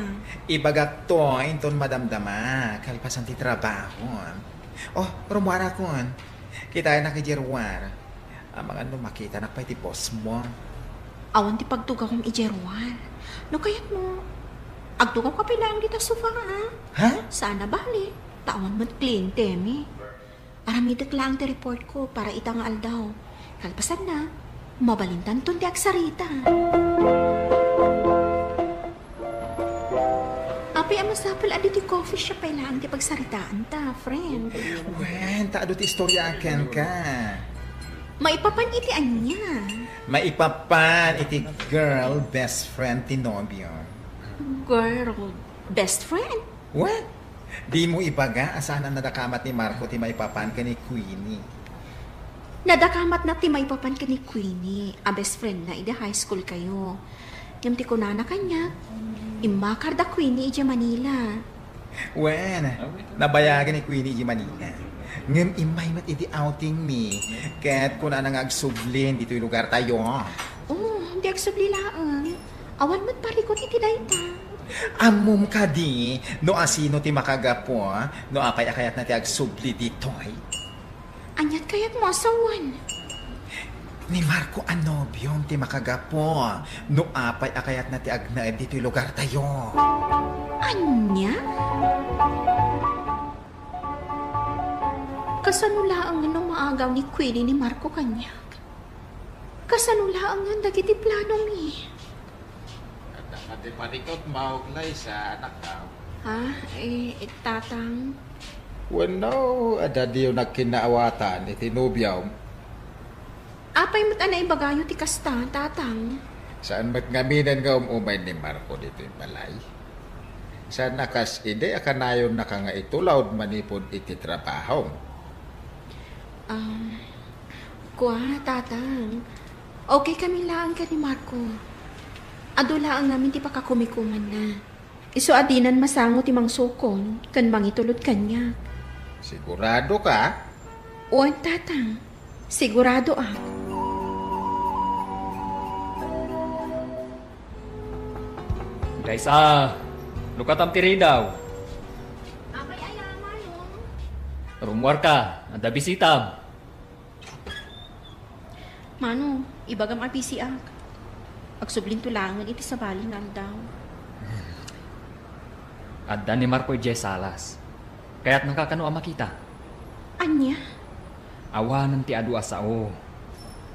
Ibagakto inton madamdama kalpasan ti trabaho. Oh, rummuarakon. Kitaennak idiay ruar. Amangan no makitanak pay ti boss mo. Awan ti pagtugawem idiay ruar. No kayatmo, agtugawka pay laeng dita sofa, a? Ha? Saan a bale, ta awan met klientemi. Aramidek laeng ti report ko para ita nga aldaw. Kalpasanna, mabalintanton ti agsarita. Apay a masapul a ditoy coffee shop pay laeng ti pagsaritaanta, friend? Wen, ta adu ti istorya kenka. Maipapan iti ania? Maipapan iti girl best friend ti nobio. Girl best friend? What? Dimo ibaga a saan a nadakamat ni Marco ti maipapan ken ni Queenie? Nadakamatna ti maipapan ken ni Queenie a best friendna idi high school kayo. Ngem ti kunana kaniak, immakar da Queenie idiay Manila. Wen, nabayagen ni Queenie idiay Manila. Ngem immay met idi outing mi, ket kunana nga agsublin ditoy lugartayo. Oh, di agsubli laeng. Awan met parikut iti dayta. Ammom kadi no asino ti makagapu no apay a kayatna ti agsubli ditoy? Aniat kayatmo a sawen? Ni Marco a nobiom ti makagapu no apay a kayatna ti agnaed ditoy lugartayo. Ania? Kasano laeng no maagaw ni Queenie ni Marco kaniak? Kasano laeng dagiti planomi? Adda kadi parikutmo, Glyza, anakko? Ha? Eh, eh, Tatang? Wenno, adda diyo nagkinnaawatan iti nobiom? Apay met a naibagayo ti kasta, Tatang? Saan met ngaminen nga um-umay ni Marco ditoy balay? Saan a kas idi a kanayonnaka nga itulawd manipud iti trabahom? Um, kua, Tatang. Okay kami laeng ken ni Marco. Adu laeng ngamin ti pakakumikumanna. Isu a dinan masango ti mangsukon ken mangitulod kaniak. Sigurado ka? Wen, Tatang. Sigurado a. Guys, ah, lukatam ti ridaw. Apay aya, Manong? Rummuarka, adda bisitam. Manong, ibagam a bisiak. Agsublinto laengen iti sabali nga aldaw. Adda ni Marco idiay salas. Kayatnaka kano a makita? Ania? Awanen ti adu a sao.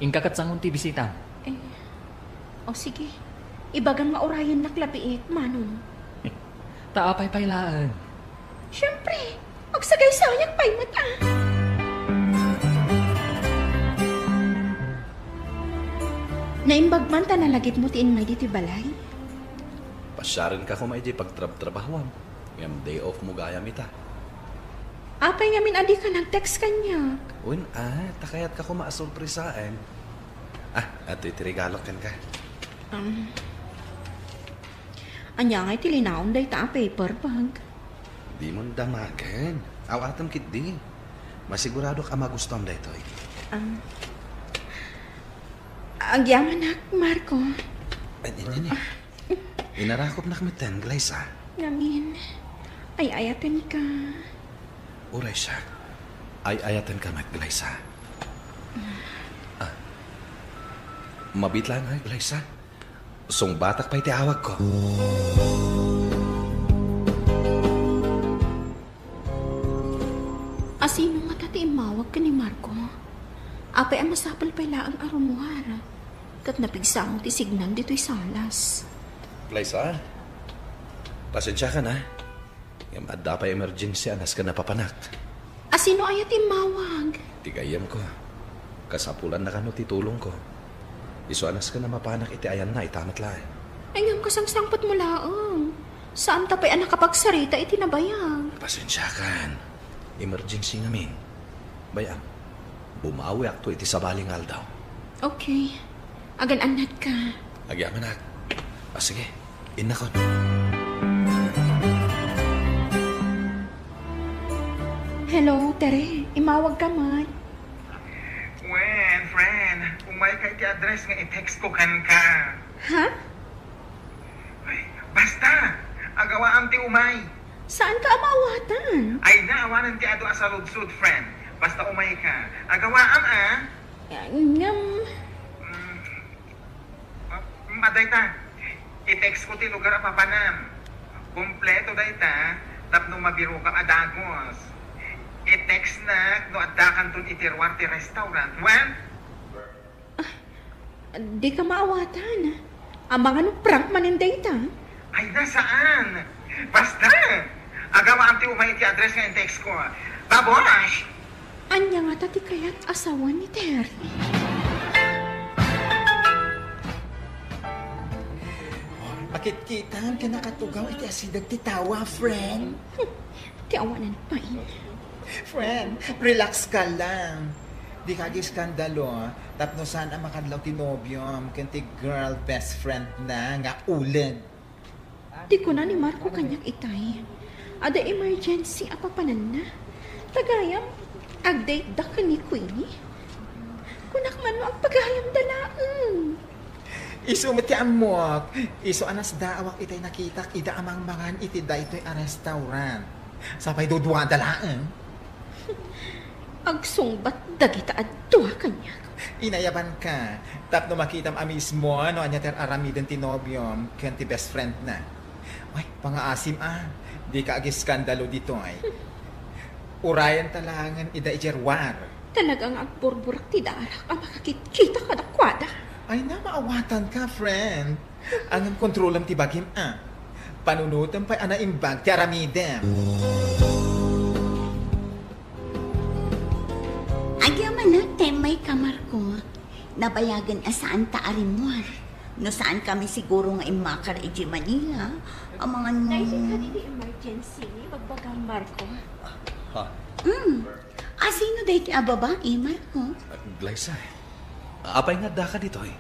Inka ket sangon ti bisitam. Eh, o sige. Ibagam nga urayennak labiit, Manong. Ta apay pay laeng? Siempre, agsagaysayak pay met a. Naimbag man ta nalagipmo ti immay ditoy balay? Pasiarenka koma idiay pagtrabtrabahuam. Ngem day off mo gayam ita. Apay ngamin a dika nag-text kaniak? Wen a, ta kayatka koma a surprisaen. Ah, adtoy ti regalok kenka. Um, ania ngay ti linaon dayta a paper bag? Dimon damagen. Aw-atem ketdi. Masiguradok a magustuam daytoy. Um, agyamanak, Marco. Ay, ay, ay, ay. Inarakopnak metten, Glyza. Ngamin, ay-ayatenka. Uray siak, ay-ayatenka met, Glyza. Ah. Mabiit laeng, Glyza. Sungbatak pay ti awagko. Asino ngata ti immawag ken ni Marco? Apay a masapul pay laeng a rummuar? Ket napigsango ti signal ditoy salas. Glyza, pasensiakan a. Ngem adda pay emergency a nasken a mapanak. Asino aya ti immawag? Ti gayyemko. Kasapulanna kano ti tulongko. Isu a nasken a mapanak iti ayanna, ita met laeng. Ay, ngem kasangsangpetmo laeng. Saanta pay a nakapagsarita iti nabayag. Pasensiakan. Emergency ngamin. Bay-am, bumawiakto iti sabali nga aldaw. Okay. Agan-annatka. Agyamanak. Ah, sige. Innakon. Hello, Tere. Immawagka man. Wen, friend, umayka iti address nga i-text ko kenka. Ha? Ay, basta! Agawaam ti umay. Saanka a maawatan? Ay, naawanan ti adu a saludsod, friend. Basta umayka. Agawaam, a? Ngem, mm, ah, mm, adayta, i-text ko ti lugar a papanam. Kompleto dayta, tapno mabirokam a dagus. I-textnak no addakanton iti ruar ti restaurant. Wen? Dika maawatan. Amangan no prank manen dayta. Ay, na, saan? Basta! Agawam ti umay iti address nga in-text ko. Babosh! Ania ngata ti kayat a sawen ni Terry? Makitkitam ken nakatugaw iti asideg ti tawa, friend. Ti awanan pay. Friend, relax ka lang. Dika agiskandalo, tapno saan a makadlaw ti nobiom ken ti girl best friend na nga uleg. Ti kuna ni Marco kaniak itay, adda emergency a papananna. Ta gayam, ag-date da ken ni Queenie. Kunak man no agpagayam da laeng. Isu met ti ammok. Isu a nasdaawak itay nakitak ida a mangmangan iti daytoy a restaurant. Sapay duduada laeng. Agsungbat dagita a dua kaniak. Inayabanka, tapno makitam a mismo no ania ti ar-aramiden ti nobiom ken ti best friend na. Ay, pangaasim a, dika agiskandalo ditoy. Urayenta laengen ida idiay ruar. Talaga nga agburburak ti darak a makakitkita kadakuada. Ay na, maawatanka, friend. Ngem kontrolam ti bagim a. Panunotem pay a naimbag ti aramidem. Agyamanak, temmay ka, Marco. Nabayagen a saanta a rimmuar. No saan kami siguro nga immakar idiay Manila, amangan no... Naisip ka di ti emergency ni bagbagam, Marco? Ha? Hmm. Asino daytoy a babai, Marco? Ah, Glyza, eh. Apay nga addaka ditoy?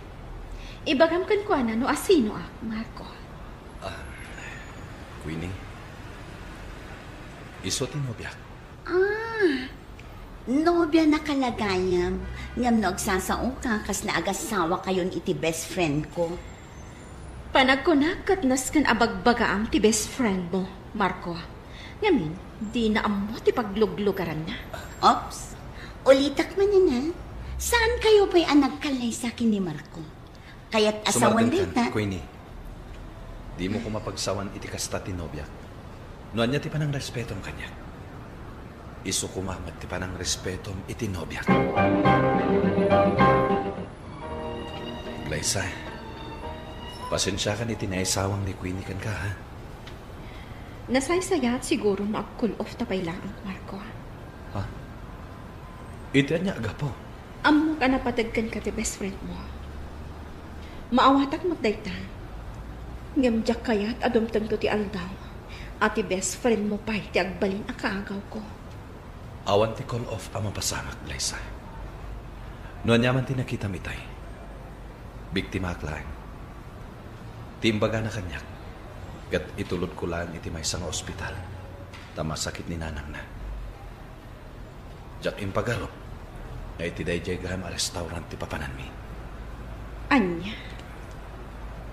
Ibagam kenkuana no asinoak, Marco. Ah, Queenie, isu ti nobiak. Ah, nobia na kalagayam. Ngem no agsasaoka, kasla agassawa kayon iti best friend ko. Panagkunak ket nasken a bagbagaam ti best friend mo, Marco. Ngamin, dina ammo ti pagluglugaranna. Ops, ulitak manen, a. Saan kayo pay a nagkallaysa ken ni Marco? Kayat a sawen dayta. Sumardengkan, Queenie. Dimo koma pagsawan iti kasta ti nobiak. No ania ti panangrespetom kaniak, isu koma met ti panangrespetom iti nobiak. Glyza, pasensiakan iti naisawang ni Queenie kenka, ha? Nasaysayaat siguro no ag-cool off ta pay laeng, Marco. Ha? Iti ania a gapu? Ammok a napateg kenka ti best friend mo. Maawatak met dayta. Ngem diak kayat a dumtengto ti aldaw a ti best friend mo pay ti agbalin a kaagawko. Awan ti cool off a mapasamak, Glyza. No ania man ti nakitam itay, biktimaak laeng. Ti imbagana kaniak, ket itulodko laeng iti maysa nga ospital, ta masakit ni nanangna. Diak impagarup nga iti daydiay gayam a restaurant ti papananmi. Ania?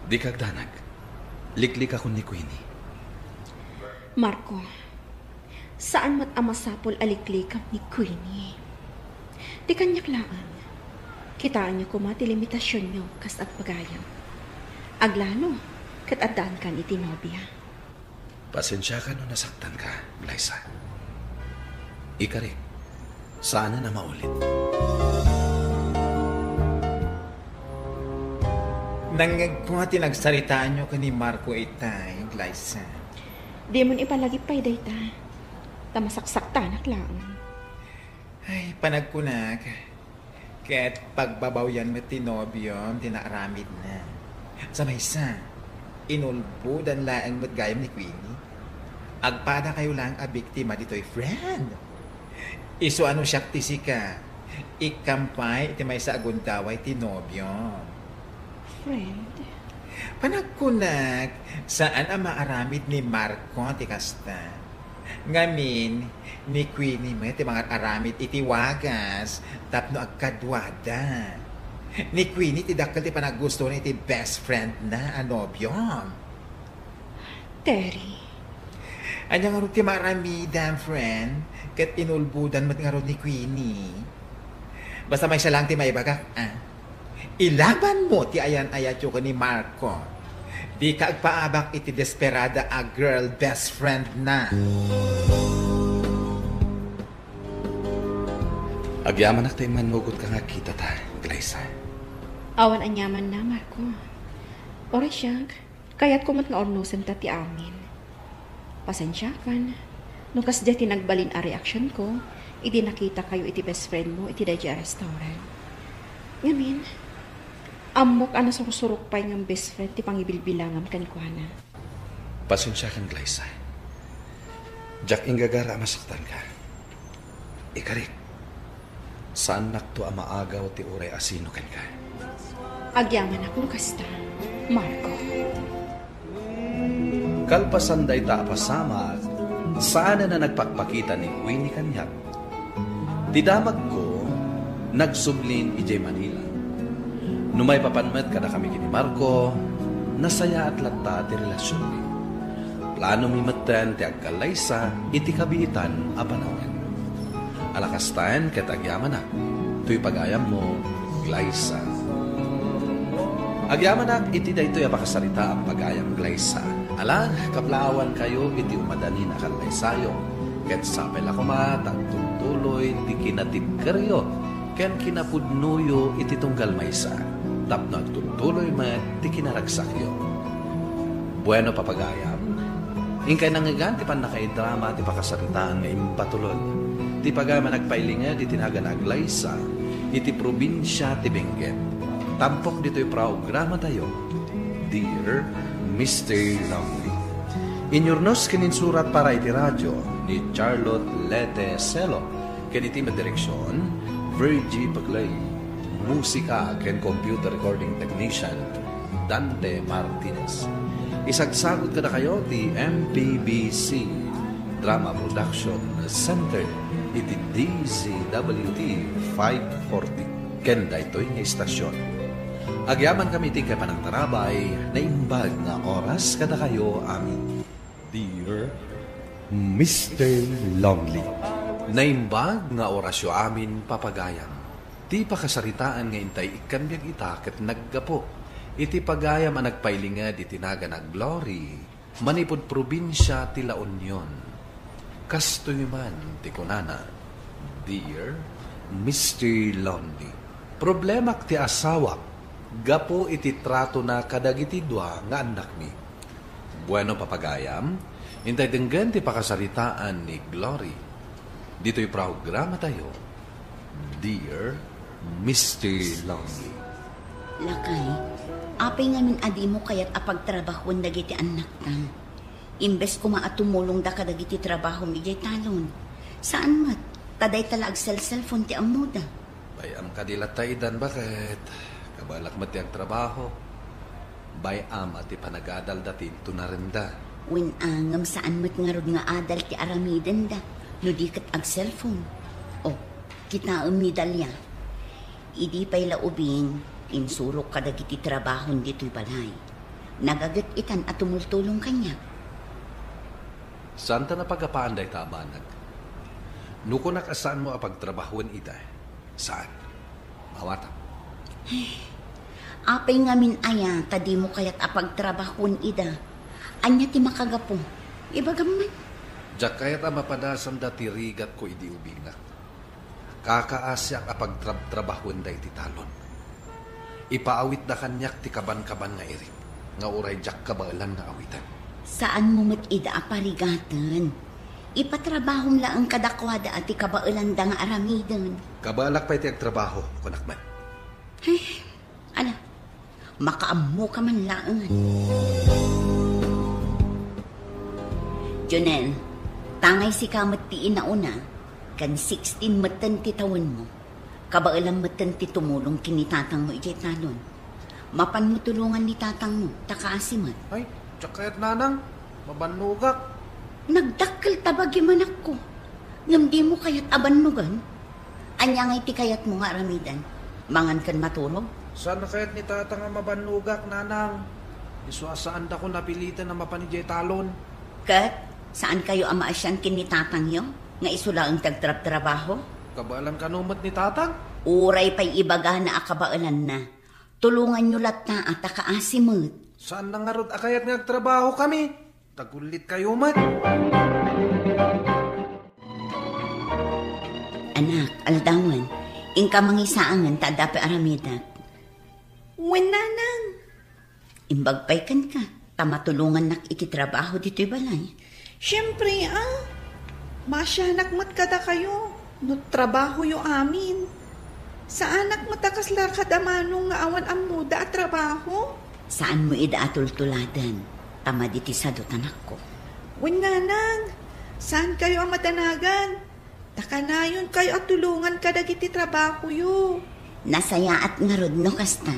Dika agdanag. Liklikakon ni Queenie. Marco, saan met a masapul a liklikam ni Queenie. Ti kaniak laeng, kitaenyo koma ti limitasionyo kas agpagayam. Aglalo, ket addaankan iti nobia. Pasensiakan no nasaktanka, Glyza. Ikarik, saanen a maulit. Nangngegko ti nagsaritaanyo ken ni Marco itay, Glyza. Dimon ipalagip pay dayta, ta masaksaktanak laeng. Ay, panagkunak, ket pagbabawyan met ti nobiom ti naaramidna. Sa maysa, inulbodan laeng met gayam ni Queenie. Agpadakayo laeng a biktima ditoy, friend. Isu a no siak ti sika, ikkam pay iti maysa a gundaway ti nobiom. Friend? Panagkunak, saan a maaramid ni Marco ti kasta. Ngamin, ni Queenie met ti mangar-aramid iti wagas tapno agkaduada. Ni Queenie ti dakkel ti panaggustona iti best friend na a nobiom. Terry. Ania ngarud ti maaramidam, friend? Ket inulbodan met ngarud ni Queenie. Basta maysa lang ti maibagak, ah. Ilaban mo ti ayan-ayatyo ken ni Marco. Dika agpaabak iti desperada a girl best friend na. Agyamanak ta immannugotka nga agkitata, Glyza. Awan aniamanna, Marco. Uray siak, kayatko met nga urnosenta ti amin. Pasensiakan no kasdiay ti nagbalin a reaksionko idi nakitakayo iti best friend mo iti daydiay a restaurant. Ngamin, ammok a nasursurok pay nga best friend ti pangibilbilangam kenkuana. Pasensiakan, Glyza. Diak inggagara a masaktanka. Ikarik, saannakto a maagaw ti uray asino kenka. Agyamanak no kasta, Marco. Kalpasan dayta a pasamak, saanen a nagpakpakita ni Queenie kaniak. Ti damagko, nagsublin idiay Manila. No maipapan met kadakami ken ni Marco, nasayaat latta ti relasionmi. Planomi metten ti agkallaysa iti kabiitan a panawen. Ala kastaen ket agyamanak, toy pagayammo, Glyza. Agyamanak iti daytoy a pakasaritaan, pagayam Glyza. Ala, kaplaawankayo iti umadanin a kallaysayo, ket sapay la koma ta agtultuloy ti kinatibkeryo ken kinapudnoyo iti tunggal maysa, tapno agtultuloy met ti kinaragsakyo. Bueno, papagayam, inkay nangngegan ti pannakaidrama ti pakasaritaan nga impatulod ti pagayam a nagpailinged iti nagan a Glyza iti probinsia ti Benguet. Tampok ditoy programatayo, Dear Mister Lonely. Inyurnos ken insurat para iti radio ni Charlotte Lete Celo, ken iti met direksion, Virgie Paclay. Musika ken computer recording technician, Dante Martinez. Isagsagut kadakayo ti M P B C Drama Production Center iti D Z W T five forty ken daytoy nga istasyon. Agyamankami iti inkay panagtarabay, naimbag nga oras kadakayo amin. Dear Mister Lonely. Naimbag nga orasyo amin, papagayam. Ti pakasaritaan nga intay ikkan biag ita ket naggapu iti pagayam a nagpailinged iti nagan a Glory manipud probinsia ti La Union. Kastoy man ti kunana, Dear Mister Lonely, problemak ti asawak gapu iti tratona kadagiti dua nga annakmi. Bueno, papagayam, intay denggen ti pakasaritaan ni Glory ditoy programatayo, Dear Mister Lonely. Lakay, apay ngamin a dimo kayat a pagtrabahoen dagiti annaktam? Imbes koma a tumulongda kadagiti trabahom idiay talon. Saan met, ta dayta la agselselpon ti ammoda. Bay-am kadi latta idan, baket kabaelak met ti agtrabaho. Bay-am a ti panagadalda ti intunarenda. Wen a, ngem saan met ngarud nga adal ti aramidenda no di ket agselpon. O, kitaem ni Dalia. Idi pay la ubing, insurok kadagiti trabahon ditoy balay. Nagaget itan a tumultulong kaniak. Saanta napagapaan dayta a banag. No kunak a saanmo a pagtrabahoen ida, saan. Awatam. Apay ngamin aya ta dimo kayat a pagtrabahoen ida? Ania ti makagapu? Ibagam man. Diak kayat a mapadasanda ti rigatko idi ubingak. Kakaasiak a pagtrabtrabahoenda iti talon. Ipaawitda kaniak ti kabankaban nga irik nga uray diak kabaelan nga awiten. Saanmo met ida a parigaten. Ipatrabahom laeng kadakuada a ti kabaelanda nga aramiden. Kabaelak pay ti agtrabaho, kunak met. Ay, ala, makaammoka man laeng. Jonel, tangay sika met ti inauna, ken sixteen metten ti tawenmo. Kabaelam metten ti tumulong ken ni tatangmo idiay talon. Mapanmo tulongan ni tatangmo, ta kaasi met. Ay, diak kayat, nanang. Mabannogak. Nagdakkel ta bagimanakko. Ngem dimo kayat a bannogen? Ania ngay ti kayatmo nga aramiden? Mangan ken maturog? Saan a kayat ni tatang a mabannogak, nanang. Isu a saandakon a piliten a mapan idiay talon. Ket saankayo a maasian ken ni tatangyo nga isu laeng ti agtrabtrabaho? Kabaelan kano met ni tatang? Uray pay ibagana a kabaelanna, tulonganyo latta a ta kaasi met. Saan na ngarud a kayat nga agtrabahokami? Tagullit kayo met. Anak, aldawan, inka mangisaangen ta adda pay aramidak. Wen, nanang. Imbag pay kenka, ta matulongannak iti trabaho ditoy balay. Siempre, ah. Maasianak met kadakayo no trabahoyo amin. Saanak met a kasla kadamano nga awan ammoda a trabaho. Saanmo ida a tultuladen, ta madi ti sadot, anakko. Wen, nanang, saankayo a madanagan. Ta kanayonkayo a tulongan kadagiti trabahoyo. Nasayaat ngarud no kasta.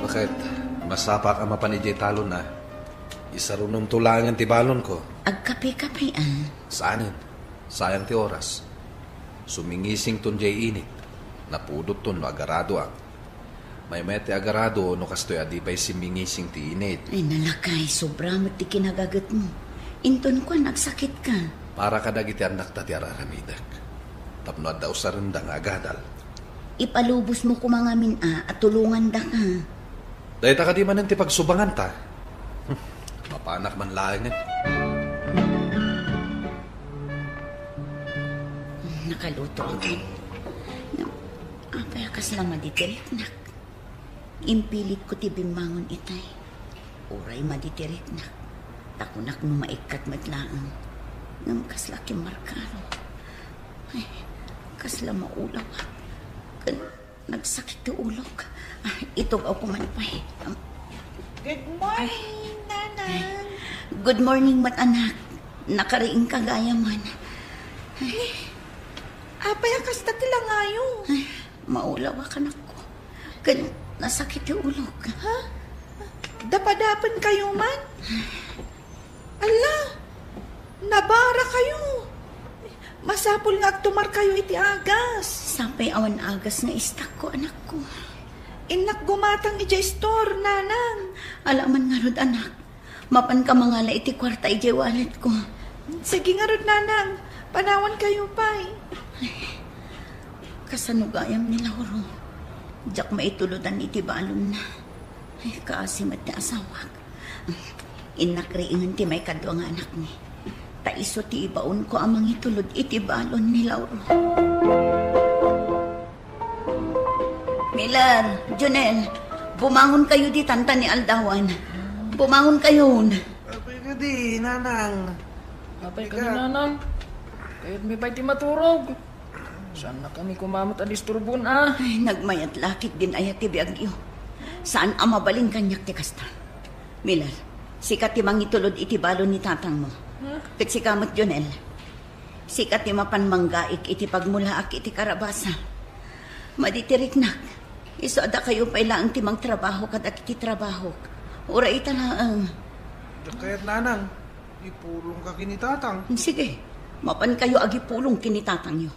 Baket, masapak a mapan idiay talon a. Isarunomto laengen ti balonko. Agkape-kape, ah. Saanen. Sayang ti oras. Sumingisington diay init. Napudotton no agaradoak. Maymayat ti agarado no kastoy a di pay simmingising ti init. Ay, nalakay, sobra met ti kinagagetmo. Inton kuan, agsakitka. Para kadagiti annakta ti ar-aramidek. Tapno adda usarenda nga agadal. Ipalubosmo koma ngamin a, a tulongandaka. Dayta kadi manen ti pagsubanganta. Mapanak man laengen. Nakaluto akan. Apay a kasla madi ti riknak? Impilitko ti bimmangon itay. Uray madi ti riknak. Ta kunak no maikkat met laeng. Ngem kasla kimmarkaro. Ay, kasla maulawak. Ken nagsakit ti ulok. Ah, itugawko man pay. Am- Good morning, Nanang. Good morning met, anak. Nakariingka gayam. Ay. Apay a kasta ti langayo? Ay, maulawak, anakko. Ken nasakit ti ulok. Ha? Dapadapenkayo man? Ala, nabarakayo. Masapul nga agtumarkayo iti agas. Sapay awan agas nga istakko, anakko. Innak gumatang idiay store, Nanang. Ala man ngarud, anak. Mapanka mangala iti kuarta idiay walletko. Sige ngarud, Nanang. Panawankayo pay. Ay, kasano gayam ni Lauro? Diak maitulodan iti balonna. Ay, kaasi met ti asawak. Innak riingen ti maikadua nga anakmi. Ta isu ti ibaonko a mangitulod iti balon ni Lauro. Miller, Jonel, bumangon kayo ditan ta ni aldawan. Bumangon kayon. Apay kadi, Nanang? Apay kadi, Nanang? Kayatmi pay ti maturog. Saannakami koma met a disturbon, a. Ay, nagmayat la ket din-ayat ti biagyo. Saan a mabalin kaniak ti kasta. Miller, sika ti mangitulod iti balon ni tatangmo. Ket sika met, Jonel. Sika ti mapan manggaik iti pagmulaak iti karabasa. Madi ti riknak. Isu a dakayo pay laeng ti mangtrabaho kadagiti trabahok. Uray ita laeng. Diak kayat, Nanang. Ipulongka ken ni Tatang. Sige, mapankayo agipulong ken ni tatangyo.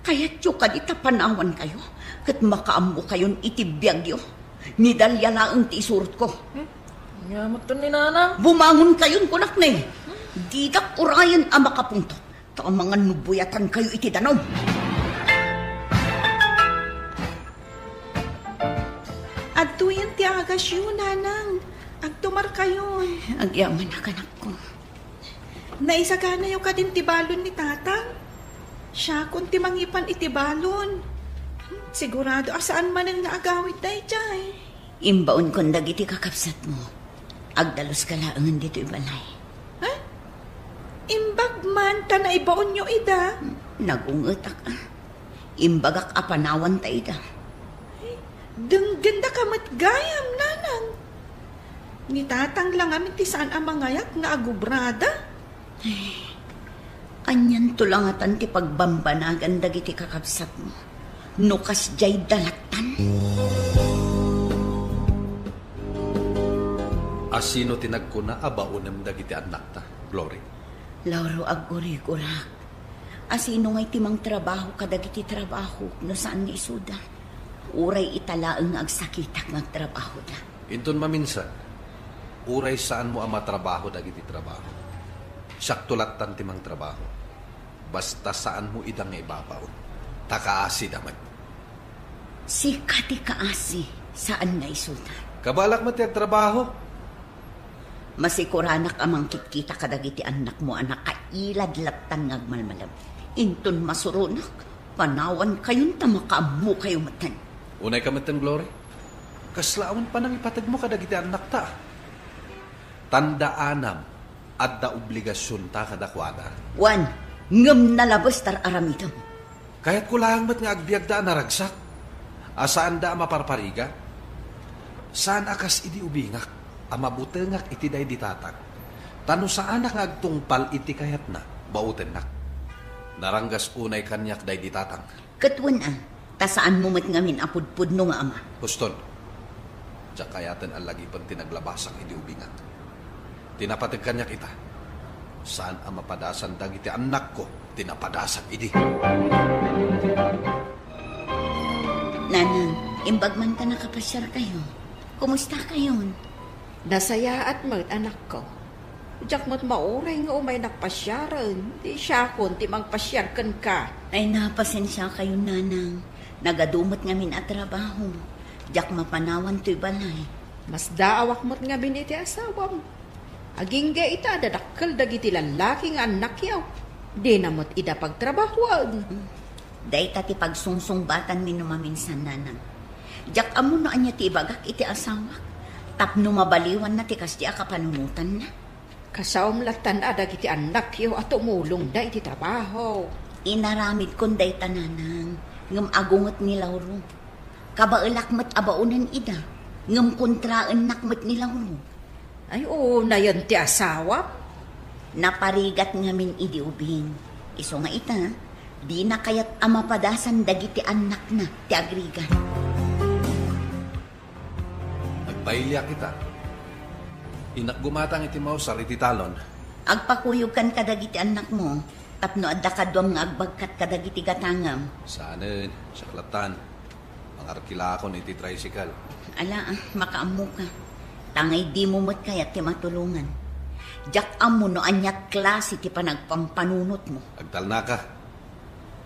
Kayatyo kadi ta panawankayo ket makaammokayon iti biagyo. Ni Dalia laeng ti isurotko. Ania met ni Nanang? Bumangonkayon, kunak ne. Didak urayen a makapungtot. Ta amangan no buyatankayo iti danum. Adtoyen ti agasyo, Nanang. Agtumarkayon. Agyamanak, anakko. Naisaganayo kadin ti balon ni Tatang? Siakon ti mangipan iti balon. Sigurado a saan manen nga agawid daydiay. Imbaonkon dagiti kakabsatmo. Agdaluska laengen ditoy balay. Ha? Imbag man ta naibaonyo ida? Nagungetak, a. Imbagak a panawanta ida. Denggenda ka met gayam, Nanang. Ni Tatang la ngamin ti saan a mangayat nga agubrada. Ay, anianto la ngatan ti pagbambanagan dagiti kakabsatmo no kasdiay dalattan? A sino ti nagkuna a baonem dagiti annakta, Glory? Lauro, aggurigurak. A sino ngay ti mangtrabaho kadagiti trabahok no saan nga isuda? Uray ita laeng nga agsakitak nga agtrabahoda. Inton maminsan, uray saanmo a matrabaho dagiti trabaho. Siakto lattan ti mangtrabaho. Basta saanmo ida nga ibabaon. Ta kaasida met. Sika ti kaasi, saan nga isuda. Kabalak met ti agtrabaho. Masikuranak a mangkitkita kadagiti annakmo a nakailad lattan nga agmalmalem. Inton masuronak, panawankayon ta makaammokayo metten. Unayka metten, Glory. Kasla awan panangipategmo kadagiti annakta. Tandaanam, adda obligasionta kadakuada. Wen, ngem nalabes ta ar-aramidem. Kayatko laeng met nga agbiagda a naragsak, a saanda a maparparigat. Saan a kas idi ubingak, a mabutengak iti daydi tatang. Ta no saanak nga agtungpal iti kayatna, baotennak. Naranggas unay kaniak daydi tatang. Ket wen a, ta saanmo met ngamin a pudpudno nga ama. Huston, diak kayaten a lagipen ti naglabasak idi ubingak. Ti napateg kaniak ita, saan a mapadasan dagiti annakko ti napadasak idi. Nanang, imbag man ta nakapasiarkayo. Kumustakayon? Nasayaat met, anakko. Diak met mauray nga umaynak pasiaren, ti siakon ti mangpasiar kenka. Ay, napasensiakayon, nanang. Nagadu met ngamin a trabaho. Diak mapanawan toy balay. Masdaawak met ngamin iti asawam. Agingga ita a dadakkel dagiti lallaki nga annakyo. Dina met ida pagtrabahoen. Dayta ti pagsungsungbatanmi no maminsan, nanang. Diak ammo no ania ti ibagak iti asawak tapno mabaliwanna ti kasdi a kapanunotanna. Kasaom lattan a dagiti annakyo a tumulongda iti trabaho. Inaramidkon dayta, nanang, ngem agunget ni Lauro. Kabaelak met a baonen ida, ngem kontraennak met ni Lauro. Ay, unayen ti asawam? Naparigat ngamin idi ubing. Isu nga ita, dina kayat a mapadasan dagiti annakna ti agrigat. Agbailiak ita. Innak gumatang iti mausar iti talon. Agpakuyogkan kadagiti annakmo, tapno adda kaduam nga agbagkat kadagiti gatangam. Saanen, siak lattan. Mangarkilakon iti tricycle. Ala, ah, makaammoka. Tangay dimo met kayat ti matulongan. Diak ammo no ania klase ti panagpampanunotmo. Agtalnaka.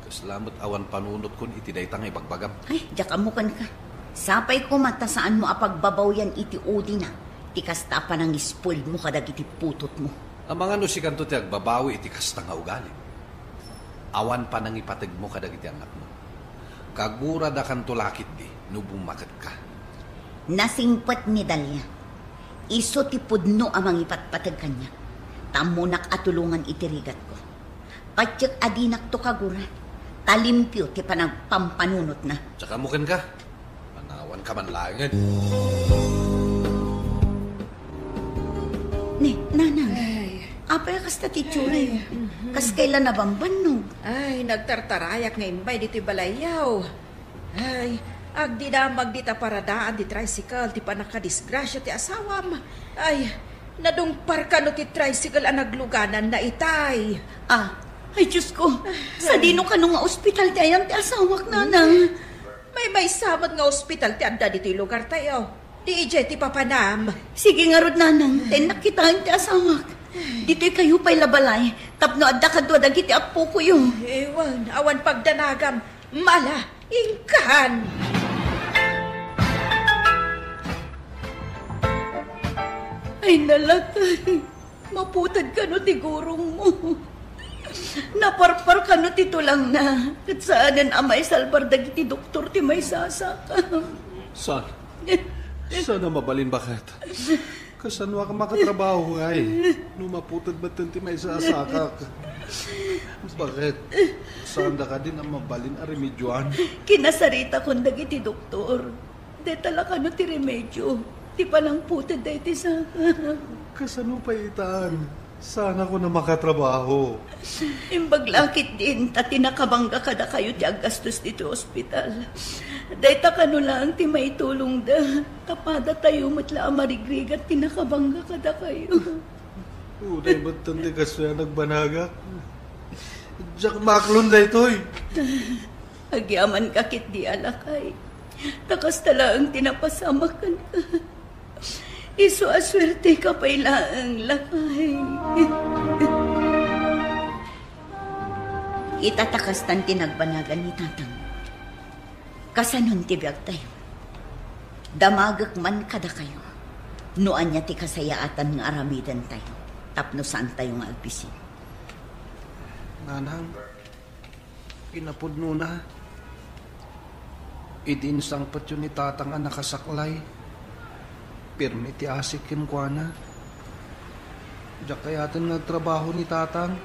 Kasla met awan panunotkon iti dayta nga ibagbagam. Ay, diak ammo kenka. Sapay koma ta saanmo a pagbabawian iti udina ti kasta a panangispoilmo kadagiti putotmo. Amangan no sikanto ti agbabawi iti kasta nga ugali. Awan panangipategmo kadagiti annakmo. Kaguradakanto la ketdi no bummaketka. Nasingpet ni Dalia. Isu ti pudno a mangipatpateg kaniak. Ta ammonak a tulongan iti rigatko. Patiek a dinakto kagura. Ta limpio ti panagpampanunotna. Saka mo kenka. Panawanka man laengen. Ni, nanang. Ay. Apay a kasta ti itsura? Ay, mhm. Kas kayla nabambannog? Ay, nagtartarayak nga imbay ditoy balayyo. Ay, agdinamag dita paradaan ti tricycle ti pannakadisgrasia ti asawam. Ay, nadungpar kano ti tricycle a naglugananna itay. Ah, ay, Diyos ko. Ay. Sadino kano nga ospital ti ayan ti asawak, nanang? Maymaysa met nga ospital ti adda ditoy lugartayo. Di idiay ti papanam. Sige ngarud, nanang, ta innak kitaen ti asawak. Ditoy kayo pay la balay, tapno adda kadua dagiti appokoyo. Ewan, awan pagdanagam. Mala, inkan! Ay, nalakay. Maputed kano ti gurongmo. Naparpar kano ti tulangna. Ket saanen a maisalbar dagiti doktor ti maisasaka. Saan? Saan a mabalin, baket? Kasanoak makatrabaho ngay? No maputed metten ti maisasakak. Baket? Saanda kadin a mabalin a remedioan? Kinasaritakon dagiti doktor. Deta la kano ti remedio ti panangputed daydi saka. Kasano pay itan? Saan ako na makatrabaho? Imbag la ketdin ta ti nakabangga kadakayo ti aggastos ditoy ospital. Dayta kano laeng ti maitulongda. Ta padatayo met la a marigrigat ti nakabangga kadakayo. Uday metten ti kastoy a nagbanagak. Diak maaklon daytoy. Agyamanka ketdi a lakay. Ta kasta laeng ti napasamak kenka. Isu a suerteka pay laeng, lakay. Ita ta kastan ti nagbanagan ni Tatang. Kasanon ti biagtayo? Damagek man kadakayo no ania ti kasayaatan nga aramidentayo tapno saantayo nga agbisin. Nanang, kinapudnona, idi insangpetyo ni Tatang a nakasaklay, pirmi ti asik kenkuana. Diak kayaten nga agtrabaho ni Tatang.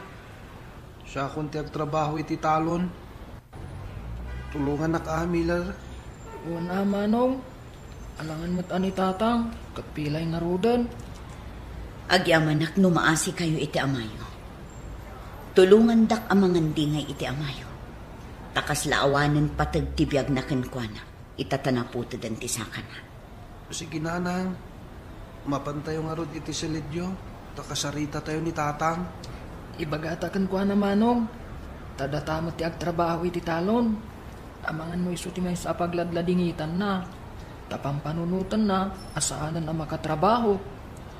Siakon ti agtrabaho iti talon. Tulongannak a, Miller. Wen a, Manong. Alangan met a ni Tatang, ket pilay ngaruden. Agyamanak no maasikayo iti amayo. Tulongandak a mangandingay iti amayo. Ta kasla awanen pateg ti biagna kenkuana, ita ta naputeden ti sakana. Sige, Nanang. Mapantayo ngarud iti silidyo, ta kasaritatayo ni Tatang. Ibagata kenkuana, Manong, ta data met ti agtrabaho iti talon. Amangan no isu ti maysa a pagladladingitanna, ta pampanunotenna a saanen a makatrabaho.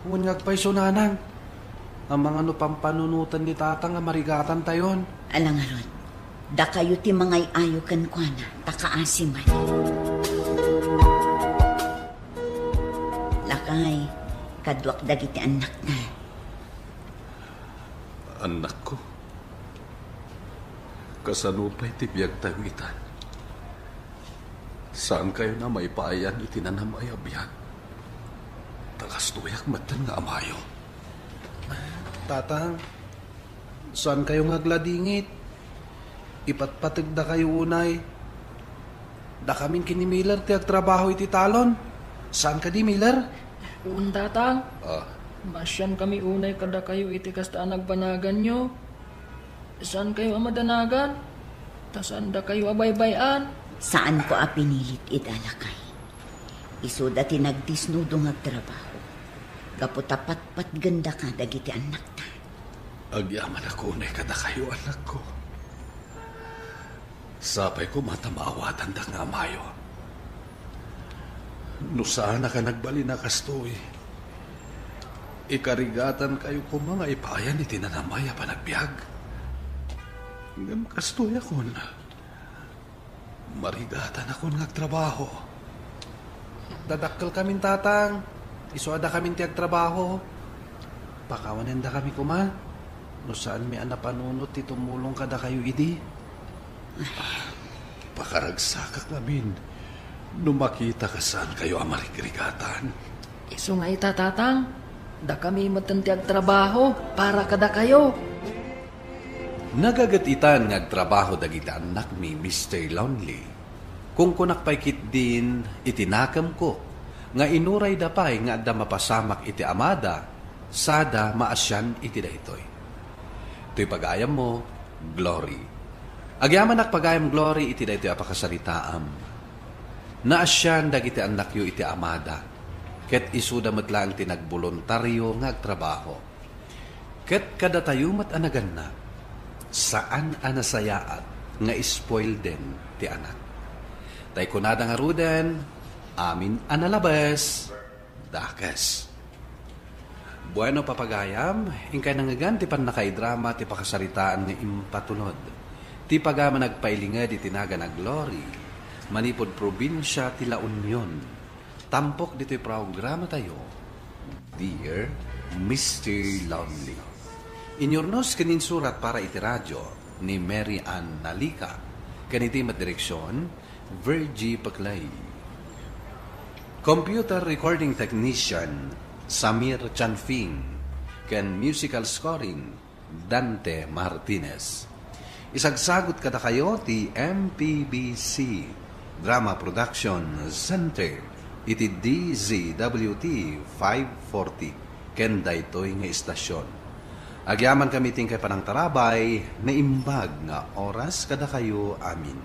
Wen nga agpayso, Nanang. Amangan no pampanunoten ni Tatang a marigatantayon. Ala ngarud, dakayo ti mangay-ayo kenkuana, ta kaasi man. Lakay, kaduak dagiti annakta. Annakko, kasano pay ti biagtayo itan? Saankayona a maipayan iti nanam-ay a biag? Ta kastoyak metten nga amayo. Tatang, saankayo nga agladingit. Ipatpategdakayo unay. Dakamin ken ni Miller ti agtrabaho iti talon. Saan kadi, Miller? Wen, Tatang. Ah. Maasiankami unay kadakayo iti kasta a nagbanaganyo. Saankayo a madanagan, ta saandakayo a baybay-an. Saanko a pinilit ida, lakay. Isuda ti nagdisnudo nga agtrabaho, gapu ta patpatgendaka dagiti annakta. Agyamanak unay kadakayo, annakko. Sapay koma ta maawatandak nga amayo. No saanak a nagbalin a kastoy, ikarigatankayo koma nga ipayan iti nanam-ay a panagbiag. Ngem kastoyakon, marigatanakon nga agtrabaho. Dadakkelkamin, Tatang. Isu a dakamin ti agtrabaho. Pakawanendakami koma no saanmi a napanunot ti tumulong kadakayo idi. Pakaragsakak ngamin no makitak a saankayo a marigrigatan. Isu nga ita, Tatang, dakami metten ti agtrabaho para kadakayo. Nagaget itan nga agtrabaho dagiti annakmi, Mister Lonely. Kunkunak pay ketdin iti nakemko nga inurayda pay nga adda mapasamak iti amada, sada maasian iti daytoy. Toy pagayammo, Glory. Agyamanak pagayam, Glory, iti daytoy a pakasaritaam. Naasian dagiti annakyo iti amada, ket isuda met laeng ti nagboluntario nga agtrabaho. Ket kadatayo met a naganna, saan a nasayaat nga spoileden ti anak. Tay kunada ngaruden, amin a nalabes, dakes. Bueno, papagayam, inkay nangngegan ti pannakaidrama ti pakasaritaan nga impatulod ti pagayam a nagpailinged iti nagan a Glory manipud probinsia ti La Union. Tampok ditoy programatayo, Dear Mister Lonely. Inyurnos ken insurat para iti radio ni Mary Ann Nalica, ken iti met direksion, Virgie Paclay. Computer recording technician, Samir Chanfing, ken musical scoring, Dante Martinez. Isagsagut kadakayo ti M P B C Drama Production Center iti D Z W T five forty ken daytoy nga istasyon. Agyamankami ti inkay panangtarabay, naimbag nga oras kadakayo amin.